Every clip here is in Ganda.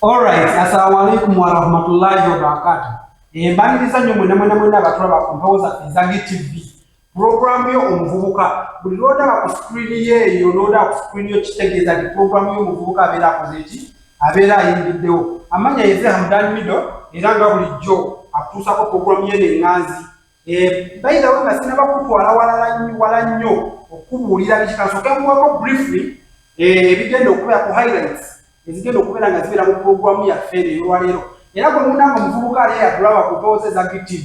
Alright, assalamu alaikum warahmatullahi wabarakatuh. Mbaniriza nnyo mwena mwena mwena abatulaba ku mpewo zaffe eza GTV. Pulogulaamu yo omuvubuka buli lw'odaba ku screen ye eyo n'odaba ku screen yo kitegeeza nti pulogulaamu y'omuvubuka abeera akoze ki? Abeera ayingiddewo. Amannya yeze Hamdan Mido era nga bulijjo akutuusako pulogulaamu ye n'eŋŋanzi. By the way, nga sinaba kutwala walala wala nnyo okukubuulira biki, kansooke nkuweko briefly ebigenda okubeera ku highlights ezigenda okubeera nga zibeera mu pulogulaamu yaffe eno ey'olwaleero. Era gwe munange omuvubuka ali eyatulaba ku mpewo ze eza GTV,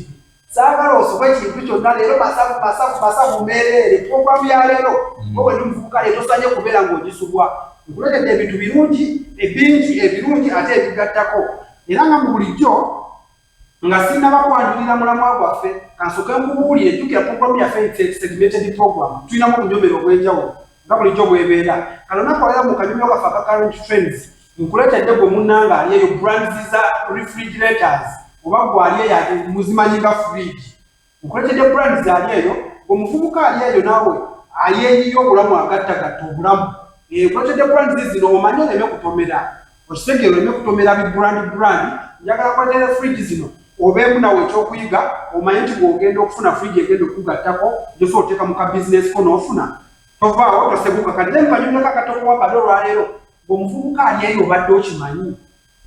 saagala osubwe ekintu kyonna leero. Masavu masavu masavu meereere pulogulaamu ya leero. Gwe wenna omuvubuka leero tosaanye kubeera ng'ogisubwa. Nkuleetedde ebintu birungi ebingi ebirungi ate ebigattako. Era nga mu bulijjo, nga sinnaba kwanjulira mulamwa gwaffe, kansooke nkubuulire. Jjukira pulogulaamu yaffe segmented program, tulinamu obunyomero obw'enjawulo nga bulijjo bwebeera. Kale olunaku olwaleero mu kanyumiro kaffe aka current trends, nkuleetedde gwe munnanga ali eyo brands za refrigerators, oba gwe ali eyo muzimanyi nga fridge. Nkuleetedde brands ali eyo, omuvubuka ali eyo naawe ayeeyiye obulamu, agattagatta obulamu. Nkuleetedde brands zino omanye oleme kutomera, okitegeera, oleme kutomera bi brand brand. Njagala kuleetera fridge zino obeemu nawe ekyokuyiga, omanye nti bw'ogenda okufuna fridge egenda okugattako gyosobola oteeka mu ka bizinesi ko n'ofuna. Tovaawo, toseguka. Kati then kanyumyako akatokuwa bade olwaleero, ng'omuvubuka ali eyo, obadde okimanyi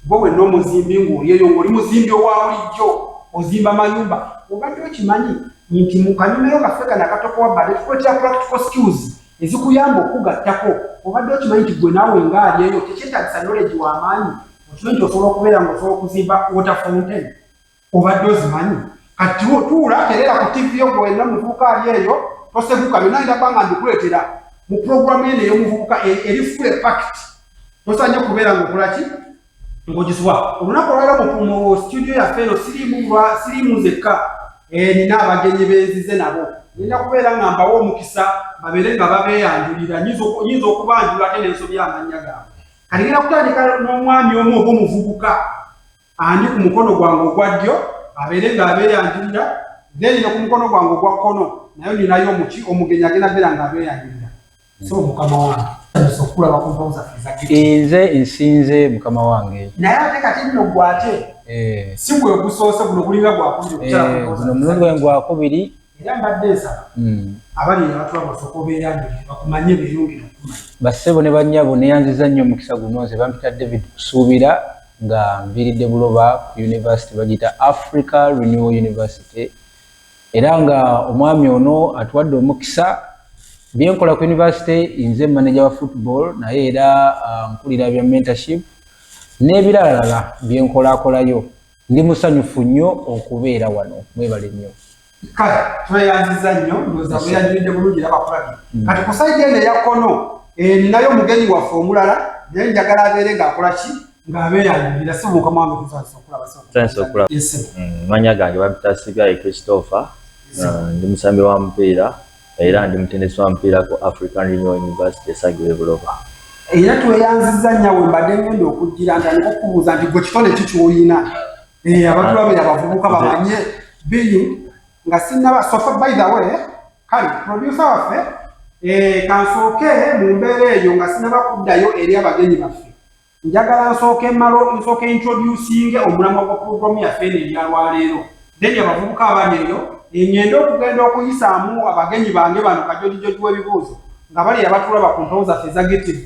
gwe wenna omuzimbi ng'oli eyo, ng'oli muzimbi owa bulijjo ozimba mayumba, obadde okimanyi nti mu kanyumiro kaffe kano akatokowa bade tukuleetera practical skills ezikuyamba okugattako? Obadde okimanyi nti gwe naawe ng'ali eyo tekyetagisa knowledge w'amaanyi, okimanyi nti osobola okubeera ng'osobola okuzimba water fountain? Obadde ozimanyi? Kati tuula tereera ku TV yo, gwe wenna omuvubuka ali eyo, toseguka. Byonna ngenda kuba nga mbikuleetera mu pulogulaamu eno ey'omuvubuka eri full packed. Tosaanye kubeera ng'okola ki, ng'ogisubwa. Olunaku olwaleero mu studio yaffe eno siriimu nzekka. Nina abagenyi benzize nabo, ngenda kubeera nga mbawa omukisa babeere nga babeeyanjulira. Nyinza okubanjula ate n'ensobi amannya gaabwe. Kati ngenda kutandika n'omwami omu oba omuvubuka andi ku mukono gwange ogwa ddyo, abeere ng'abeeyanjulira, then ne ku mukono gwange ogwa kkono nayo ninayo omuki omugenyi agenda beera ng'abeeyanjulira. So mukama wange, nsanyuse okukulaba ku mpewo zaffe eza Giti. Nze nsinze, mukama wange. Naye ate kati nno gwe ate si gwe gusoose, guno gulinga gwakubiri okukyala ku mpewo guno zaffe. Mulundi gwange gwakubiri. Era mbadde nsaba abali abatulaba osooka obeeyanjulire bakumanye, beeyongere okumanya. Bassebo ne bannyabo, neyanziza nnyo omukisa guno. Nze bampita David Kusuubira, nga nviiridde Buloba ku university bagiyita Africa Renewal University. Era nga omwami ono atuwadde omukisa, byenkola ku university, nze manager wa football, naye era nkulira bya mentorship n'ebiralalala byenkolakolayo. Ndi musanyufu nnyo okubeera wano, mwebale nnyo. Kale tweyanziza nnyo, ndowooza bweyanjulidde bulungi era bakulabye. Kati ku side eno eya kkono ninayo omugenyi waffe omulala, naye njagala abeere ng'akola ki, ng'abeeyanjulira. Si mukama wange, tusanyuse okulaba. Nsanyuse okulaba. Yes. Mannya gange bampita Sibyayi Christopher. Ndi musambi wa mupiira era ndi mutendesi wa mupiira ku African Renewal University esangibwa e Buloba. Era tweyanziza nnyo. We mbadde ngenda okujjira ntandika okukubuuza nti gwe kitone ki ky'olina? Abatulabira abavubuka bamanye being nga sinnaba sofa. By the way, kale producer waffe, kansooke mu mbeera eyo nga sinnaba kuddayo eri abagenyi baffe, njagala nsooke malo nsooke introducinge omulamwa gwa pulogulaamu yaffe eno eryalwaleero, then abavubuka abali eyo ngende okugenda okuyisaamu abagenyi bange bano kajodijoji w'ebibuuzo nga bali abatulaba ku mpewo zaffe eza GTV.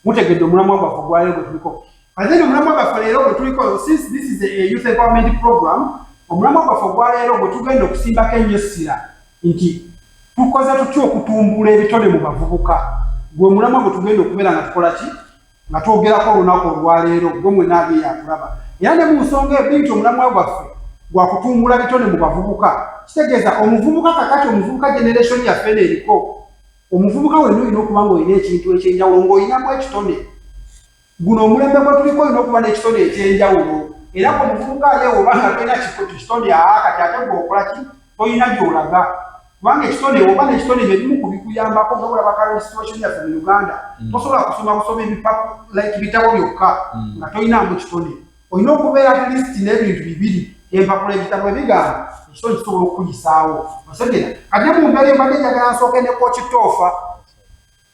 Mutegedde omulamwa gwaffe ogwaleero gwe tuliko. Ate omulamwa gwaffe leero gwe tuliko, since this is a youth empowerment program, omulamwa gwaffe ogwaleero gwe tugenda okusimbako ennyo essira nti tukoze tutya okutumbula ebitone mu bavubuka, gwe mulamwa gwe tugenda okubeera nga tukola ki, nga twogerako olunaku olwaleero. Gwe mwenna ali atulaba, era ne mu nsonga ebi nti omulamwa gwaffe gwa kutumbula bitone mu bavubuka, kitegeeza omuvubuka kakati, omuvubuka generation yaffe eno eriko, omuvubuka wenna olina okuba ng'olina ekintu ekyenjawulo, ng'olinamu ekitone. Guno omulembe gwe tuliko, olina okuba n'ekitone ekyenjawulo. Era gwe omuvubuka ali ewo, oba nga tolina kitone, aa kati ate gwe okola ki? Tolina gy'olaga, kubanga ekitone, oba n'ekitone, byebimu ku bikuyambako. Nga olaba current situation yaffe mu Uganda, tosobola kusoma busoma ebipapu like bitabo byokka nga tolinaamu kitone. Olina okubeera at least n'ebintu bibiri, empapula, ebitabo ebigamba, ekitone kisobola okukuyisaawo, osegera. Kati ne mu mbeera embadde njagala nsooke ne Coach Toofa,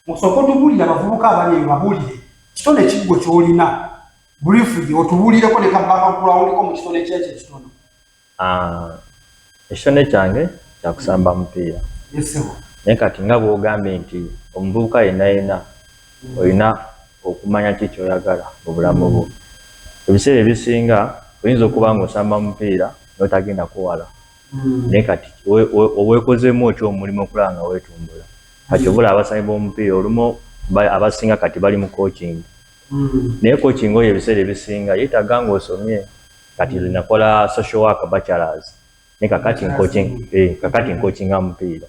osooke otubuulire, abavubuka abali eyo babuulire kitone kiggwe ky'olina. Briefly otubuulireko ne ka background ko mu kitone kyekyo ekitono. Ah, ekitone kyange kyakusamba mupiira. Yes, sir. Naye kati nga bw'ogambye nti omuvubuka yenna yenna olina okumanya ki kyoyagala mu bulamu bwo. Ebiseera ebisinga oyinza okuba ng'osamba mupiira n'otagenda kuwala, naye kati oweekozeemu otya omulimu okulaba nga weetumbula? Kati obula abasambi b'omupiira olumu abasinga kati bali mu coaching, naye coaching oyo ebiseera ebisinga yeetaaga ng'osomye. Kati nze nakola social work bachelors, naye kakati Bachelors. Kakati ncoachinga mupiira,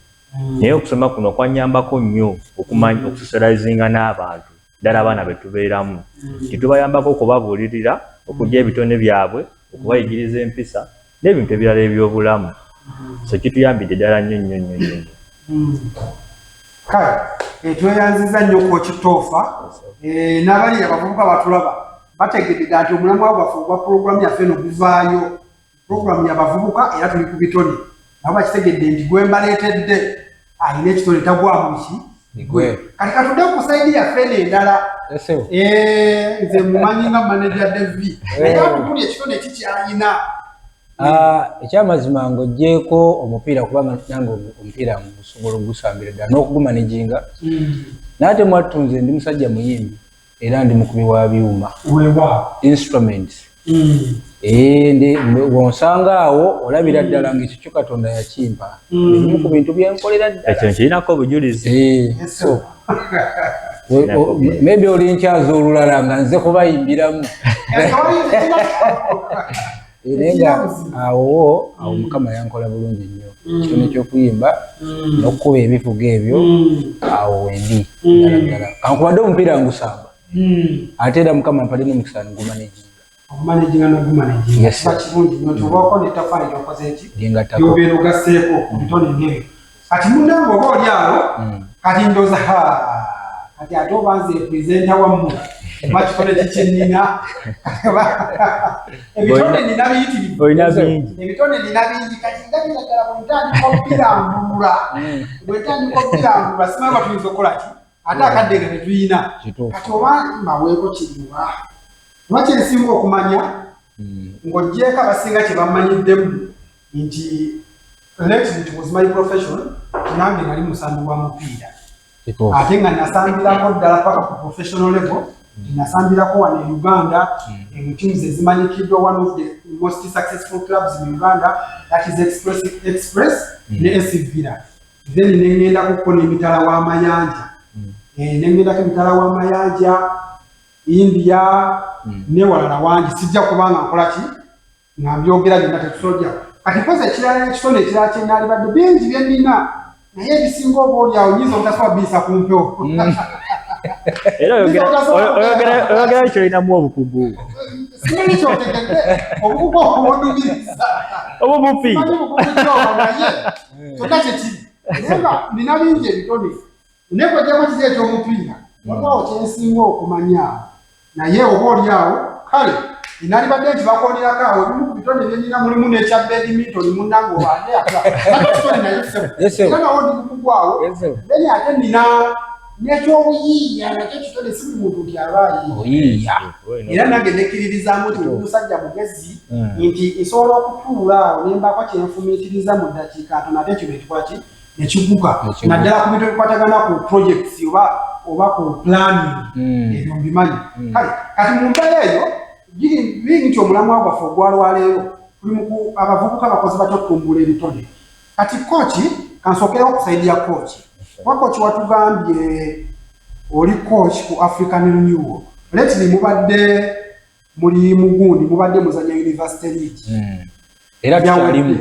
naye okusoma kuno kwanyambako nnyo okumanya okusocializinga n'abantu, ddala abaana be tubeeramu, titubayambako okubabuulirira, okujja ebitone byabwe, okubayigiriza empisa n'ebintu ebirala ebyobulamu. So kituyambidde ddala nnyo nnyo nnyo nnyo nnyo. Kale tweyanziza nnyo Coach Toofa. N'abali abavubuka batulaba bategedde nti omulamwa gwaffe ogwa pulogulaamu yaffe eno guvaayo pulogulaamu y'abavubuka, era tuli ku bitone. Nabo bakitegedde nti gwe mbaleetedde alina ekitone, tagwamu ki. Migwe. Kati katudde ku side yaffe eno endala. Yes, sir. Nze mumanyi nga manager Devi, naye atubuli ekitone kikyalina. Ah, ekyamazima ng'oggyeeko omupiira, kubanga nange omupiira ngusobola ogusambira ddala n'okugumanaginga, naye ate mwattu nze ndi musajja muyimbi era ndi mukubi wa byuma, weewaawo instruments. Bw'onsanga awo olabira ddala ng'ekyo kyo Katonda yakimpa, ebimu ku bintu byenkolera ddala. Ekyo nkirinako obujulizi. So maybe oli nkyaza olulala nga nze kubayimbiramu. Naye nga awo awo Mukama yankola bulungi nnyo, ekitone ky'okuyimba n'okukuba ebivuga ebyo, awo wendi ddala ddala. Kankubadde omupiira ngusamba, ate era Mukama mpadde n'omukisa ngumanaginga. Okumanaginga n'ogumanaginga. Yes, kiba sir. Kirungi nnyo nti obaako n'ettafaali lyokoze eki lyengattako. Lyobeera ogasseeko ku bitone ng'ebyo. Kati munnange oba oli awo, kati ndooza ha, kati ate oba nze presenter wammwe, oba kitone kikinnina, ebitone nina biyitirivu. Olina bingi. Ebitone nina bingi. Kati ndabira ddala bwe ntandika okubirambulula, bwe ntandika okubirambulula, simanyi oba tuyinza okukola ki, ate akadde nga tetuyina. Kati oba mbaweeko kiriwa oba kyensinga okumanya, ng'oggyeeko abasinga kye bamanyiddemu nti lately it was my profession, nange nali musambi wa mupiira, ate nga nasambirako ddala paka ku professional level. Nasambirako wano e Uganda mu teams ezimanyikiddwa, one of the most successful clubs in Uganda, that is Express, Express ne SC Villa. Then nengendako n'emitala w'amayanja, nengendako emitala w'amayanja, India newalala wangi. Sijja kubanga nkola ki nga mbyogera byonna, tetusojja. Kati koza ekirala, ekitone ekirala kyenaalibadde, bingi bye nnina, naye ebisinga oba oli awo nyinza obutasobola biyisa ku mpewo. Era oyogera kyolinamu obukugu. Simanyi kyotegedde, obukugu obwodumiriza. Obubupi. Simanyi bukugu kyobo, naye kyonna kyekiri. Naye nga nina bingi ebitone, naye kwejjako kiri ekyomupiira, waliwo kyensinga okumanya awo, naye oba oli awo kale nalibadde nti bakonerako awo ebimu ku bitone byenina. Mulimu n'ekya badminton, munnange owange ate kitone naye. Yes, sir. Era nawo ndi mukugu awo. Yes, sir. Then ate nina n'ekyobuyiiya, nakyo kitone. Si buli muntu nti aba ayiiya. Oyiiya. Era nange nekkiririzaamu nti oli musajja mugezi, nti nsobola okutuula awo ne mbaako kyenfumiitiriza mu ddakiika ntono, ate ekyo nekikola ki, nekiguka. Nekiguka. Naddala ku bintu ebikwatagana ku projects oba ku planning, ebyo mbimanyi. Kale kati mu mbeera eyo biri nti omulamwa gwaffe ogwalwaleero tuli mu abavubuka bakoze batya okutumbula ebitone. Kati coach, kansookerewo ku side ya coach, kuba coach watugambye oli coach ku African Renewal. Lately mubadde muli mugundi, mubadde muzanya University League. Era tukyalimu.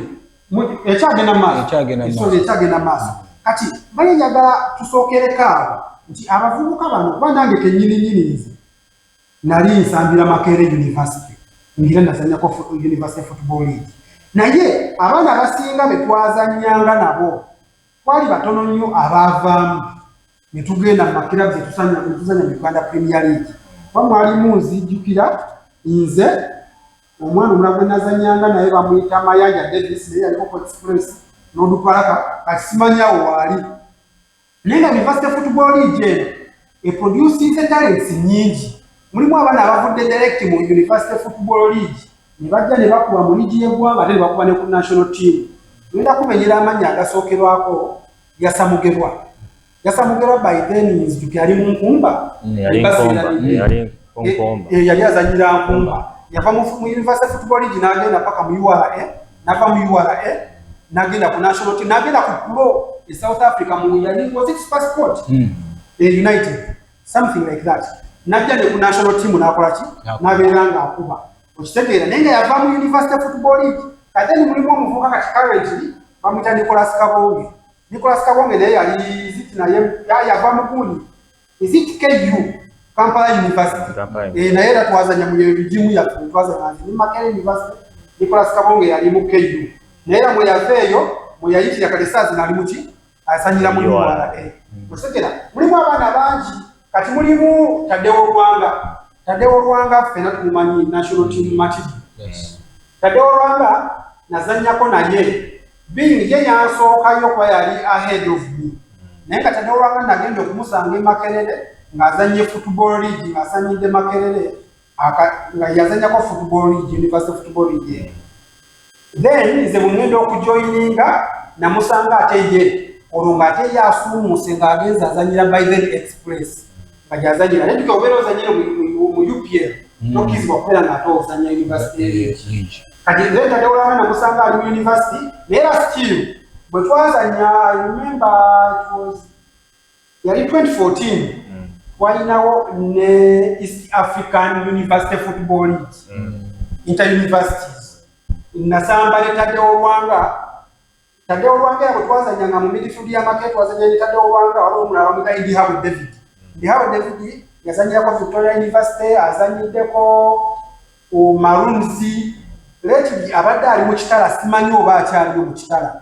Ekyagenda maaso. Ekyagenda maaso. Sorry, ekyagenda maaso. Kati bali njagala tusookereko awo nti abavubuka bano, kuba nange kennyini nnyini nze nali nsambira Makerere University, ngira nazanyako University Football League, naye abaana abasinga be twazanyanga nabo twali batono nnyo abaavaamu ne tugenda mu makirabu netuzanya mu Uganda Premier League. Kuba mwalimu, nzijjukira nze omwana omulala gwe nazanyanga naye bamuyita Mayanja Davis, naye yaliko ku Express n'Odupalaka, kati simanyawo waali. Naye nga University Football League eno eproducinze talents nyingi. Mulimu abaana abavudde direct mu University Football League ne bajja ne bakuba mu liigi y'eggwanga, ate ne bakuba ne ku national team. Ngenda kumenyera amannya agasookerwako: Yasamugerwa. Yasamugerwa by then nzijukira ali mu Nkumba. Yali Nkumba. Yali azanyira Nkumba. Yava mu University Football League n'agenda paka mu URA, n'ava mu URA n'agenda ku national team, n'agenda ku pro e South Africa mu, yali, was it SuperSport United, something like that. Najja ne ku national team n'akola ki, n'abeera ng'akuba, okitegeera? Naye nga yava mu University Football League. Kati then mulimu omuvubuka kati currently bamuyita Nicolas Kabonge. Nicolas Kabonge naye yali ziti, naye yava mu gundi, is it KU, Kampala University. Naye era twazanya mu rigimu yaffe, twazanya nze ni Makerere University, Nicolas Kabonge yali mu KU, naye era mwe yava eyo mwe yayitira kale saa zino ali muki, asanyira mu URA, okitegeera? Mulimu abaana bangi. Kati mulimu Taddewo Lwanga. Taddewo Lwanga ffena tumumanyi, national team material. Taddewo Lwanga nazannyako naye, being ye yansookayo kuba yali ahead of me. Naye nga Taddewo Lwanga nagenda okumusanga e Makerere ng'azannye football league, ng'asanyidde Makerere, nga yazannyako football league, University Football League eyo. Then nze bwe ngenda okujoyininga namusanga ate ye olwo ng'ate ye asuumuuse, ng'agenze azanyira by then Express nga gyazanyira. Naye tuka obeera ozanyira mu UPL, tokkirizibwa kubeera ng'ate ozanya university league. Kati then Taddewo Lwanga namusanga ali mu university, naye era still bwe twazanya, I remember it was, yali 2014, twalinawo ne East African University Football League, inter universities. Nasamba ne Taddewo Lwanga. Taddewo Lwanga era bwe twazanyanga mu midfield ya Makerere, twazanya ne Taddewo Lwanga, waliwo omulala bamuyita Ndihawe David. Ndihawe David yazanyirako Victoria University, azanyiddeko Maroons, lately abadde ali mu Kitala, simanyi oba akyaliyo mu Kitala,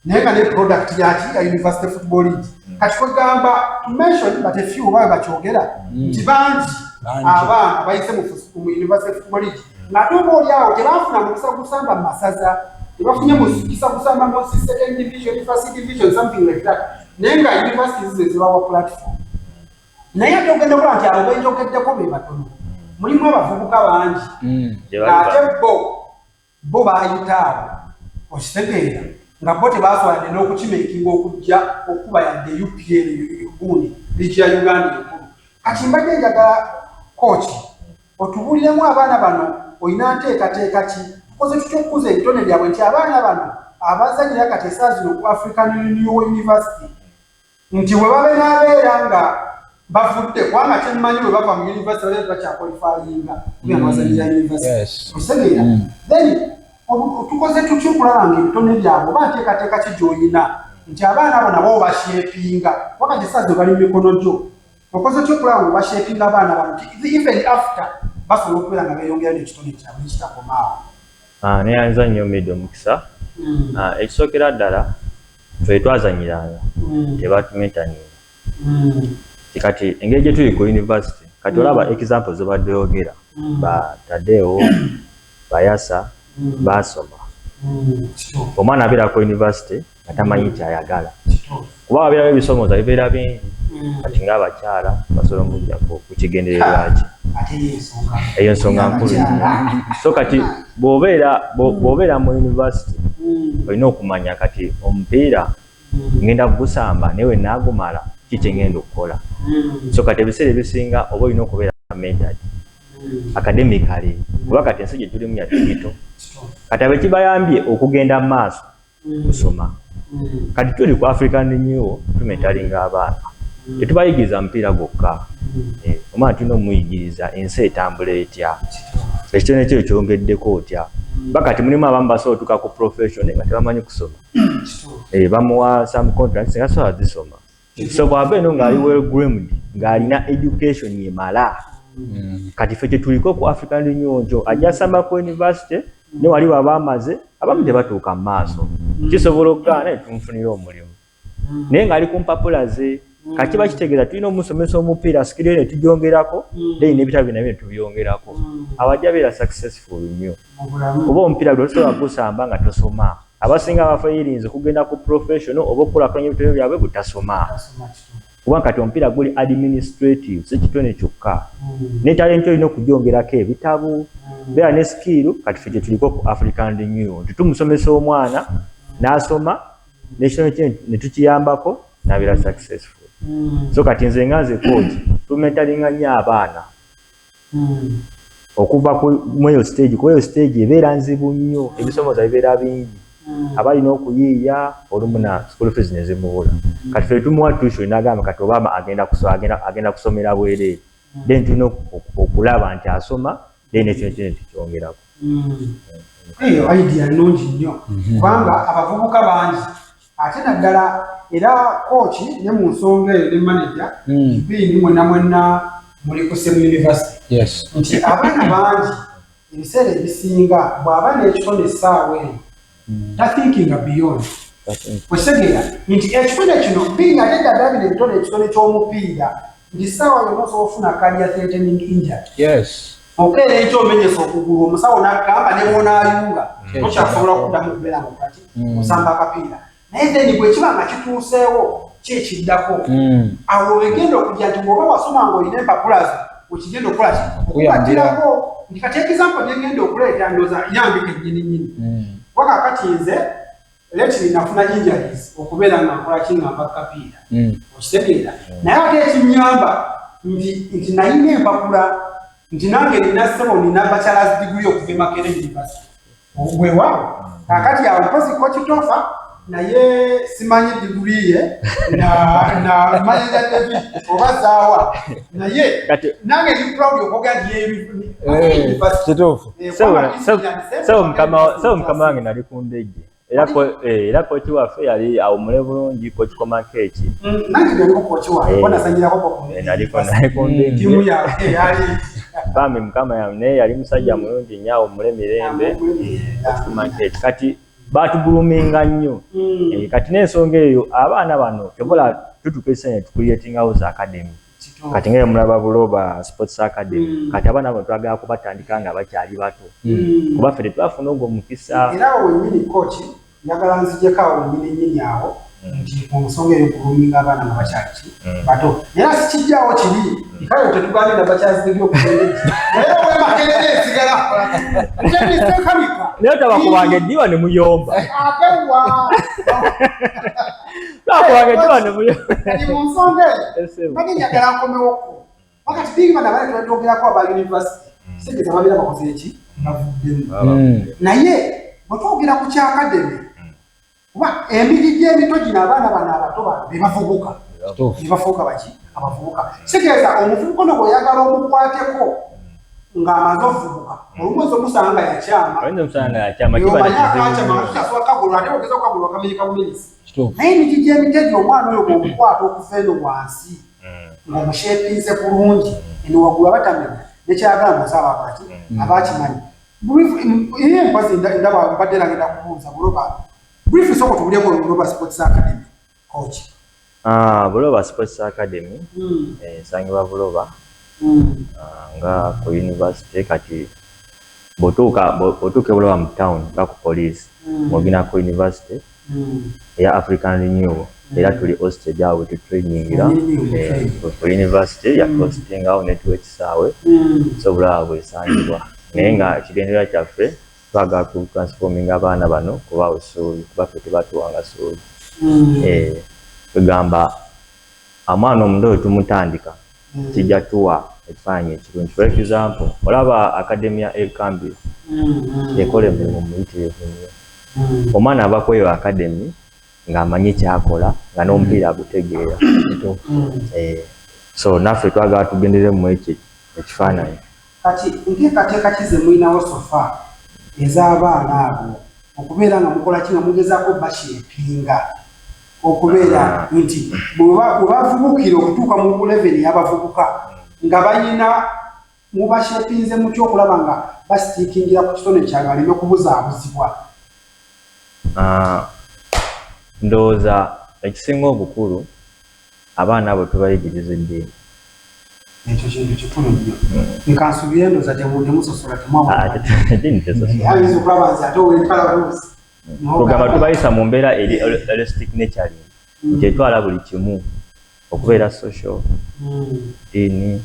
naye nga ne product yaki, ya University Football League. Kati kwegamba to mention but a few, oba bakyogera nti bangi abaana bayise mu University Football League, ng'ate oba oli awo tebafuna mukisa gusamba mu masaza, tebafunye mukisa gusamba mu second division, first division, something like that, naye nga universities ze zibawa platform. Naye ate ogenda okulaba nti abo benjogeddeko be batono, mulimu abavubuka bangi ng'ate bo bayita abo, okitegeera, nga bo tebasobola n'okukimakinga okujja okuba yadde UPL gundi, liigi ya Uganda enkulu. Kati mbadde njagala coach otubuuliremu, abaana bano olina nteekateeka ki? Tukoze tutya okukuza ebitone byabwe nti abaana bano abazanyira kati esaa zino ku African Renewal University, nti bwe babenaabeera nga bavudde, kubanga kyemmanyi bwe bava mu university babeera tebakyaqualifyinga kubeera nga bazanyira university, okitegeera? Then tukoze tutya okulaba nga ebitone byabwe, oba nteekateeka ki gy'olina nti abaana abo nabo obashapinga, wakati esaa zino bali mu mikono gyo, okoze otya okulaba nga obashapinga abaana bano nti even after basobola okubeera nga beeyongera n'ekitone kyabwe nekitakomaawo? Neyanza nnyo Midde omukisa. Ekisookera ddala, ffe twazanyiranga tebatumentoringa. Kati engeri gye tuli ku university kati, olaba example zobadde oyogera, ba Tadeo, bayasa basoma. Omwana abeera ku university nga tamanyi kyayagala, kuba wabeerawo ebisomooza bibeera bingi. Kati ng'abakyala basobola omugjako ku kigendererwa kye. Eyo nsonga nkulu nnyo. So kati bw'obeera mu university, olina okumanya kati omupiira ngenda kugusamba, naye we naagumala ki kyengenda okukola? So kati ebiseera ebisinga oba olina okubeera mentored academically, kuba kati ensi gye tulimu ya digital. Kati abo ekibayambye okugenda mu maaso kusoma. Kati tuli ku African Renewal, tumentoringa abaana, tetubayigiriza mupiira gwokka. Omwana tulina omuyigiriza ensi etambula etya, ekitone kyo kyongeddeko otya. Bakati mulimu abamu basobola otuuka ku profession nga tebamanyi kusoma. Bamuwa some contracts nga sobola zisoma. So bw'ava eno ng'ali well groomed, ng'alina education emala. Kati ffe kyetuliko ku African Renewal njo ajja asamba ku university, ne wali baba amaze, abamu tebatuuka mu maaso, kisobola okugaana ne tumufunira omulimu, naye ng'ali ku mpapula ze. Kati kiba kitegeeza tulina omusomesa omupiira, skill ne tugyongerako, then n'ebitabo byonna bye tubyongerako, awajja abeera successful nnyo, kuba omupiira gwe tosobola gusamba nga tosoma. Abasinga bafailinze okugenda ku professional oba okukulaakulanya ebitone byabwe butasoma. Kuba kati omupiira guli administrative, si kitone kyokka. Ne talent olina okugyongerako ebitabo, beera ne skill. Kati ffe kyetuliko ku African Renewal nti tumusomesa omwana n'asoma n'ekitone kye ne tukiyambako n'abeera successful. So kati nze nga nze coach, tumentoringa nnyo abaana okuva mu eyo stage, kuba eyo stage ebeera nzibu nnyo, ebisomooza bibeera bingi. Aba alina okuyiiya, olumu na school fees ne zimubula. Kati ffe tumuwa tuition, n'agamba kati oba agenda kusomera bwereere, then tulina okulaba nti asoma, then ekyo kino tukyongerako. Eyo idea nnungi nnyo, kubanga abavubuka bangi, ate naddala era coach ne mu nsonga eyo ne manager bini, mwenna mwenna muli ku same university, nti abaana bangi ebiseera ebisinga bw'aba n'ekitone essaawa eyo tathinkinga beyond. Okitegeera nti ekitone kino biri, ate ddala bino ebitone, ekitone ky'omupiira, nti essaawa yonna osobola ofuna career threatening injury. Okeera enkya omenyesa okugulu, omusawo n'agamba ne bw'onaayunga tokyasobola kuddamu kubeera nga kati osamba akapiira. Naye then bwe kiba nga kituuseewo, ki ekiddako? Awo wegenda okujja nti bw'oba wasoma ng'olina empapula zo, wekigenda okukola ki? Okubatirako nti kati example gyengenda okuleeta, ndooza yange kennyini nnyini, kuba kakati nze lately nafuna injuries okubeera nga nkola ki, nga mba kapiira. Okitegeera? Naye ate ekinyamba nti nalina empapula, nti nange nina, ssebo, nina bachelors degree okuva e Makerere University. Weewaawo, kakati awo mpozi coach Tofa naye simanyi degree ye na manager David oba zaawa, naye nange ndi proud okwogera nti Kituufu. Sebo, mukama wange nali ku Ndejje, era coach waffe yali awumule bulungi, coach Komakeeki. Nange naliko coach wange, kuba nasanyirako ku Naliko naye ku Ndejje. Ttiimu yaabwe yali Bambi mukama naye yali musajja mulungi nnyo, awummule mirembe, coach Komakeeki. Kati batugroominga nnyo. Kati n'ensonga eyo, abaana bano tobola tutuuka ekiseera ne tucreatingawo za academy. Kati nga mulaba Buloba Sports Academy. Kati abaana bano twagala kubatandika nga bakyali bato, kuba ffe tetwafuna ogwo mukisa. Era awo wennyini, coach, njagala nzijeko awo wennyini nnyini awo, nti ku nsonga eyo groominga abaana nga bakyali ki? Bato. Naye sikijjaawo kiri kale tetugambye na bakyazibye okugenda, naye owemakerere esigala ntenisekanika. Naye tabakubanga eddiba ne muyomba. Ate wa? Tabakubanga eddiba ne muyomba. Kati mu nsonga eyo kati njagala nkomewoko wakati bingi bana bali twetwogerako aba university, kitegeeza babeera bakoze eki? Bavuddemu. Naye bwe twogera ku kya academy, kuba emigi gy'emito gino, abaana bano abato bano be bavubuka, ne bafuuka baki? Abavubuka. Kitegeeza omuvubuka ono bw'oyagala omukwateko ng'amaze ovubuka, olumu oyinza omusanga nga yakyama. Oyinza omusanga nga yakyama, kiba Omanyi nekizibu akakyama nnyo. tukyasobola kagulwa, ate ogeza okukagulwa kamenyeka bumenyesi. Naye emigi gy'emito egyo, omwana oyo bw'omukwata okuva eno wansi ng'omushapinze bulungi, eno waggulu abatamenya nekyagala munsi aba akolaki? Aba akimanyi. Ye mpozi ndaba mbadde era ngenda kubuuza Buloba brief, sooka tubulyeko Buloba Sports Academy, coach. Ah, Buloba Sports Academy esangibwa Buloba, nga ku university. Kati bw'otuuka e Buloba mu town, nga ku police, ng'ogenda ku university eya African Renewal, era tuli hosted awo tutrainingira. Wennyini mu Ku university ya hostingawo netuwa ekisaawe. So Buloba bwesangibwa, naye nga ekigendererwa kyaffe twagala ku transforminga abaana bano, kubawa essuubi, kuba ffe tebatuwanga ssuubi. Tugamba omwana omuto we tumutandika kijja tuwa ekifaananyi ekirungi. For example, olaba academy ya Elcambio ekola emirimu muyitirivu nnyo. Omwana ava ku eyo academy ng'amanyi kyakola, nga n'omupiira agutegeera. So naffe twagala tugenderemu ekyo ekifaananyi. Kati nteekateeka ki ze mulinawo so far ez'abaana abo okubeera nga mukola ki, nga mugezaako bashapinga okubeera nti bwe bavubukira okutuuka mu level y'abavubuka nga bayina, mubashapinze mutya okulaba nga bastickingira ku kitone kyabwe baleme kubuzaabuzibwa? Ah, ndowooza ekisinga obukulu, abaana abo tubayigiriza eddiini. Ekyo kintu kikulu nnyo. Nkansubire ndowooza temusosola. Ah, eddiini tesosola. Ayinza okulaba nti ate ow'empalabuuzi. Kugamba tubayisa mu mbeera eri holistic nurturing, nti etwala buli kimu. Okubeera social, ddiini.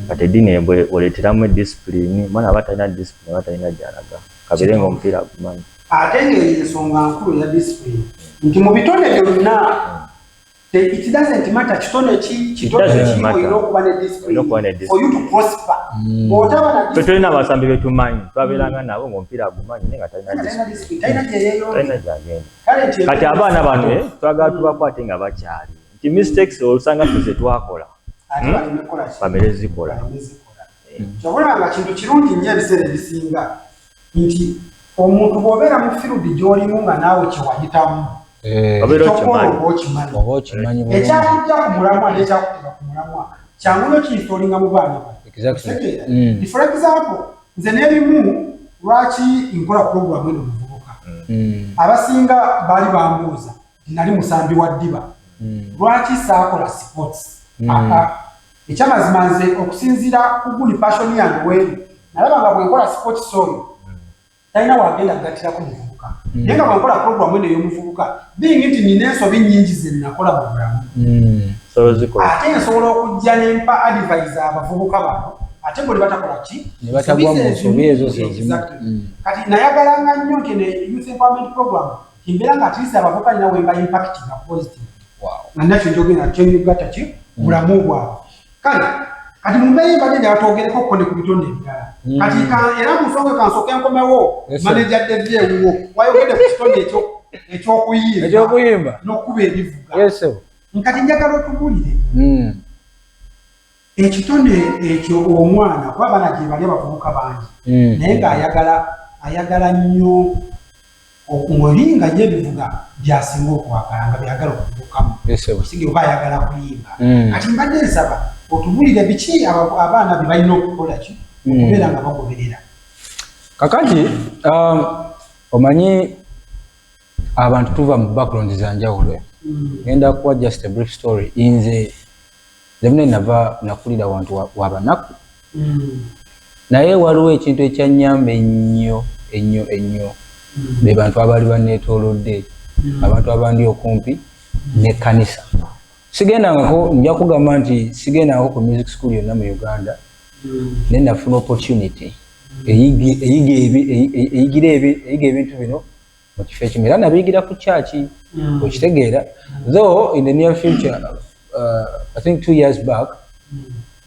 Kati eddiini oleeteramu discipline. Omwana aba talina discipline, aba talina gy'alaga, kabeere nga omupiira agumanyi. Ate ng'eyo ensonga nkulu ya discipline, nti mu bitone byonna, it doesn't matter kitone ki, kitone ki, olina okuba ne discipline for you to prosper. Bw'otaba na Ffe tulina abasambi betumanyi, twabeeranga nabo ng'omupiira agumanyi, naye nga talina discipline, talina gyeyeyongera, gyagenda. Kati abaana bano twagala tubakwate nga bakyali, nti mistakes olusanga ffe ze twakola bamere zikola. Kyobulaba nga kintu kirungi nnyo ebiseera ebisinga nti omuntu bw'obeera mu field gy'olimu nga naawe kyewayitamu, oba okimanyi. Ekyakujja ku mulamwa n'ekyakuteka ku mulamwa kyangu nyo kinstallinga mu baana bano. For example, nze n'ebimu lwaki nkola program eno muvubuka, abasinga baali bambuuza nti nali musambi wa ddiba, lwaki saakola sports? Ekyamazima, nze okusinziira ku guli passion yange weeri, nalaba nga bwenkola sports, oyo talina wagenda kugattirako muvubuka. Naye nga bwenkola program eno ey'omuvubuka, being nti nina ensobi nnyingi ze nakola mu bulamu, ate nsobola okujja nempa advise abavubuka bano, ate bwe batakola ki? Ne batagwa mu nsobi ezo zezimu. Kati nayagalanga nnyo nti ne youth empowerment program kimbeera nga at least abavubuka nina wemba impact nga positive, nga nakyo njogera kyenyugatta ki bulamu bwabwe. Kale kati mu mbeera embadde njala twogereko ko ne ku bitonde ebirala. Kati era mu nsonga kansooke nkomewo, manager Devi, ewuwo wayogedde ku kitonde ekyokuyimba ekyokuyimba n'okukuba ebivuga. Nkati njagala otubulire ekitone ekyo omwana, kuba abaana gye bali abavubuka bangi, naye ng'ayagala ayagala nnyo ng'oli nga ye ebivuga byasinga okwagala, nga byagala okubuukamu sige, oba ayagala kuyimba. Kati mbadde nsaba otubulire biki abaana bye balina okukola ki okubeera nga bagoberera. Kakati omanyi abantu tuva mu background za njawulo. Ngenda kuwa just a brief story. Nze zemune nava nakulira wantu wabanaku, naye waliwo ekintu ekyanyamba ennyo ennyo ennyo, be bantu abaali banneetoolodde, abantu abandi okumpi n'ekkanisa. Sigendangako, nja kugamba nti sigendangako ku music school yonna mu Uganda, naye nafuna opportunity eyiga ebintu bino mu kifo ekimu, era nabiyigira ku kyaki, okitegeera? Though in the near future, I think 2 years back,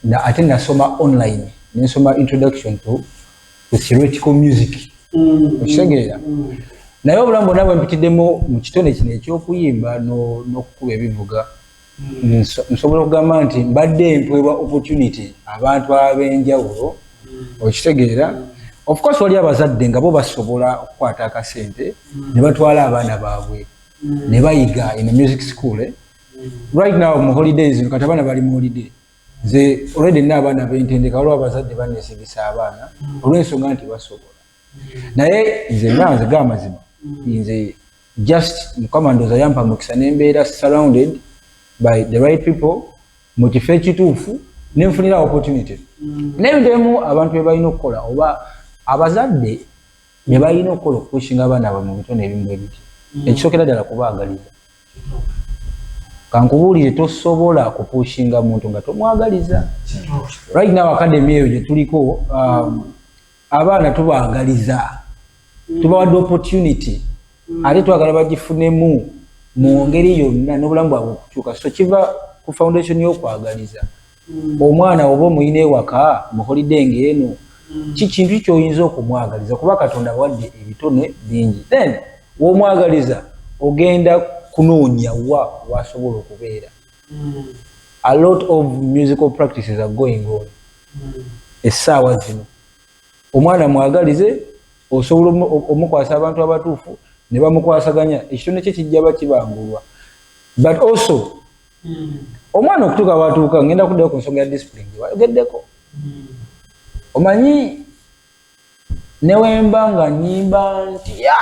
na ate nasoma online, nensoma introduction to theoretical music, okitegeera? Naye obulamu bwonna bwe mpitiddemu mu kitone kino ekyokuyimba n'okukuba ebivuga, nsobola okugamba nti mbadde mpwebwa opportunity abantu ab'enjawulo, okitegeera? Of course wali abazadde nga bo basobola okukwata akasente ne batwala abaana baabwe ne bayiga in a music school, eh? Right now mu holidays, kati abaana bali mu holiday, nze already nina abaana bentendeka. Waliwo abazadde banesigisa abaana olw'ensonga nti basobola, naye nze nga nze gamazima, nze just Mukama ndooza yampa mukisa nembeera surrounded by the right people mu kifo ekituufu, nenfunira opportunity. N'ebintu ebimu abantu bye balina okukola oba abazadde bye balina okukola okupushinga abaana baabwe mu bitone ebimu ebiti, ekisookera ddala kubaagaliza. Kankubuulire, tosobola kupushinga muntu nga tomwagaliza. Right now academy eyo gye tuliko, abaana tubaagaliza, tubawadde opportunity, ate twagala bagifunemu mu ngeri yonna n'obulamu bwabwe okukyuka. So kiva ku foundation y'okwagaliza omwana. Oba omuyina ewaka mu holiday ng'eno, ki kintu kyoyinza okumwagaliza? Kuba Katonda abawadde ebitone bingi, then w'omwagaliza ogenda kunoonya wa wasobola okubeera. A lot of musical practices are going on essaawa zino. Omwana mwagalize, osobola omukwasa abantu abatuufu ne bamukwasaganya, ekitone kye kijja bakibangulwa. But also omwana okutuuka watuuka, ngenda kuddayo ku nsonga ya discipline gye wayogeddeko. Omanyi newemba nga nyimba ntya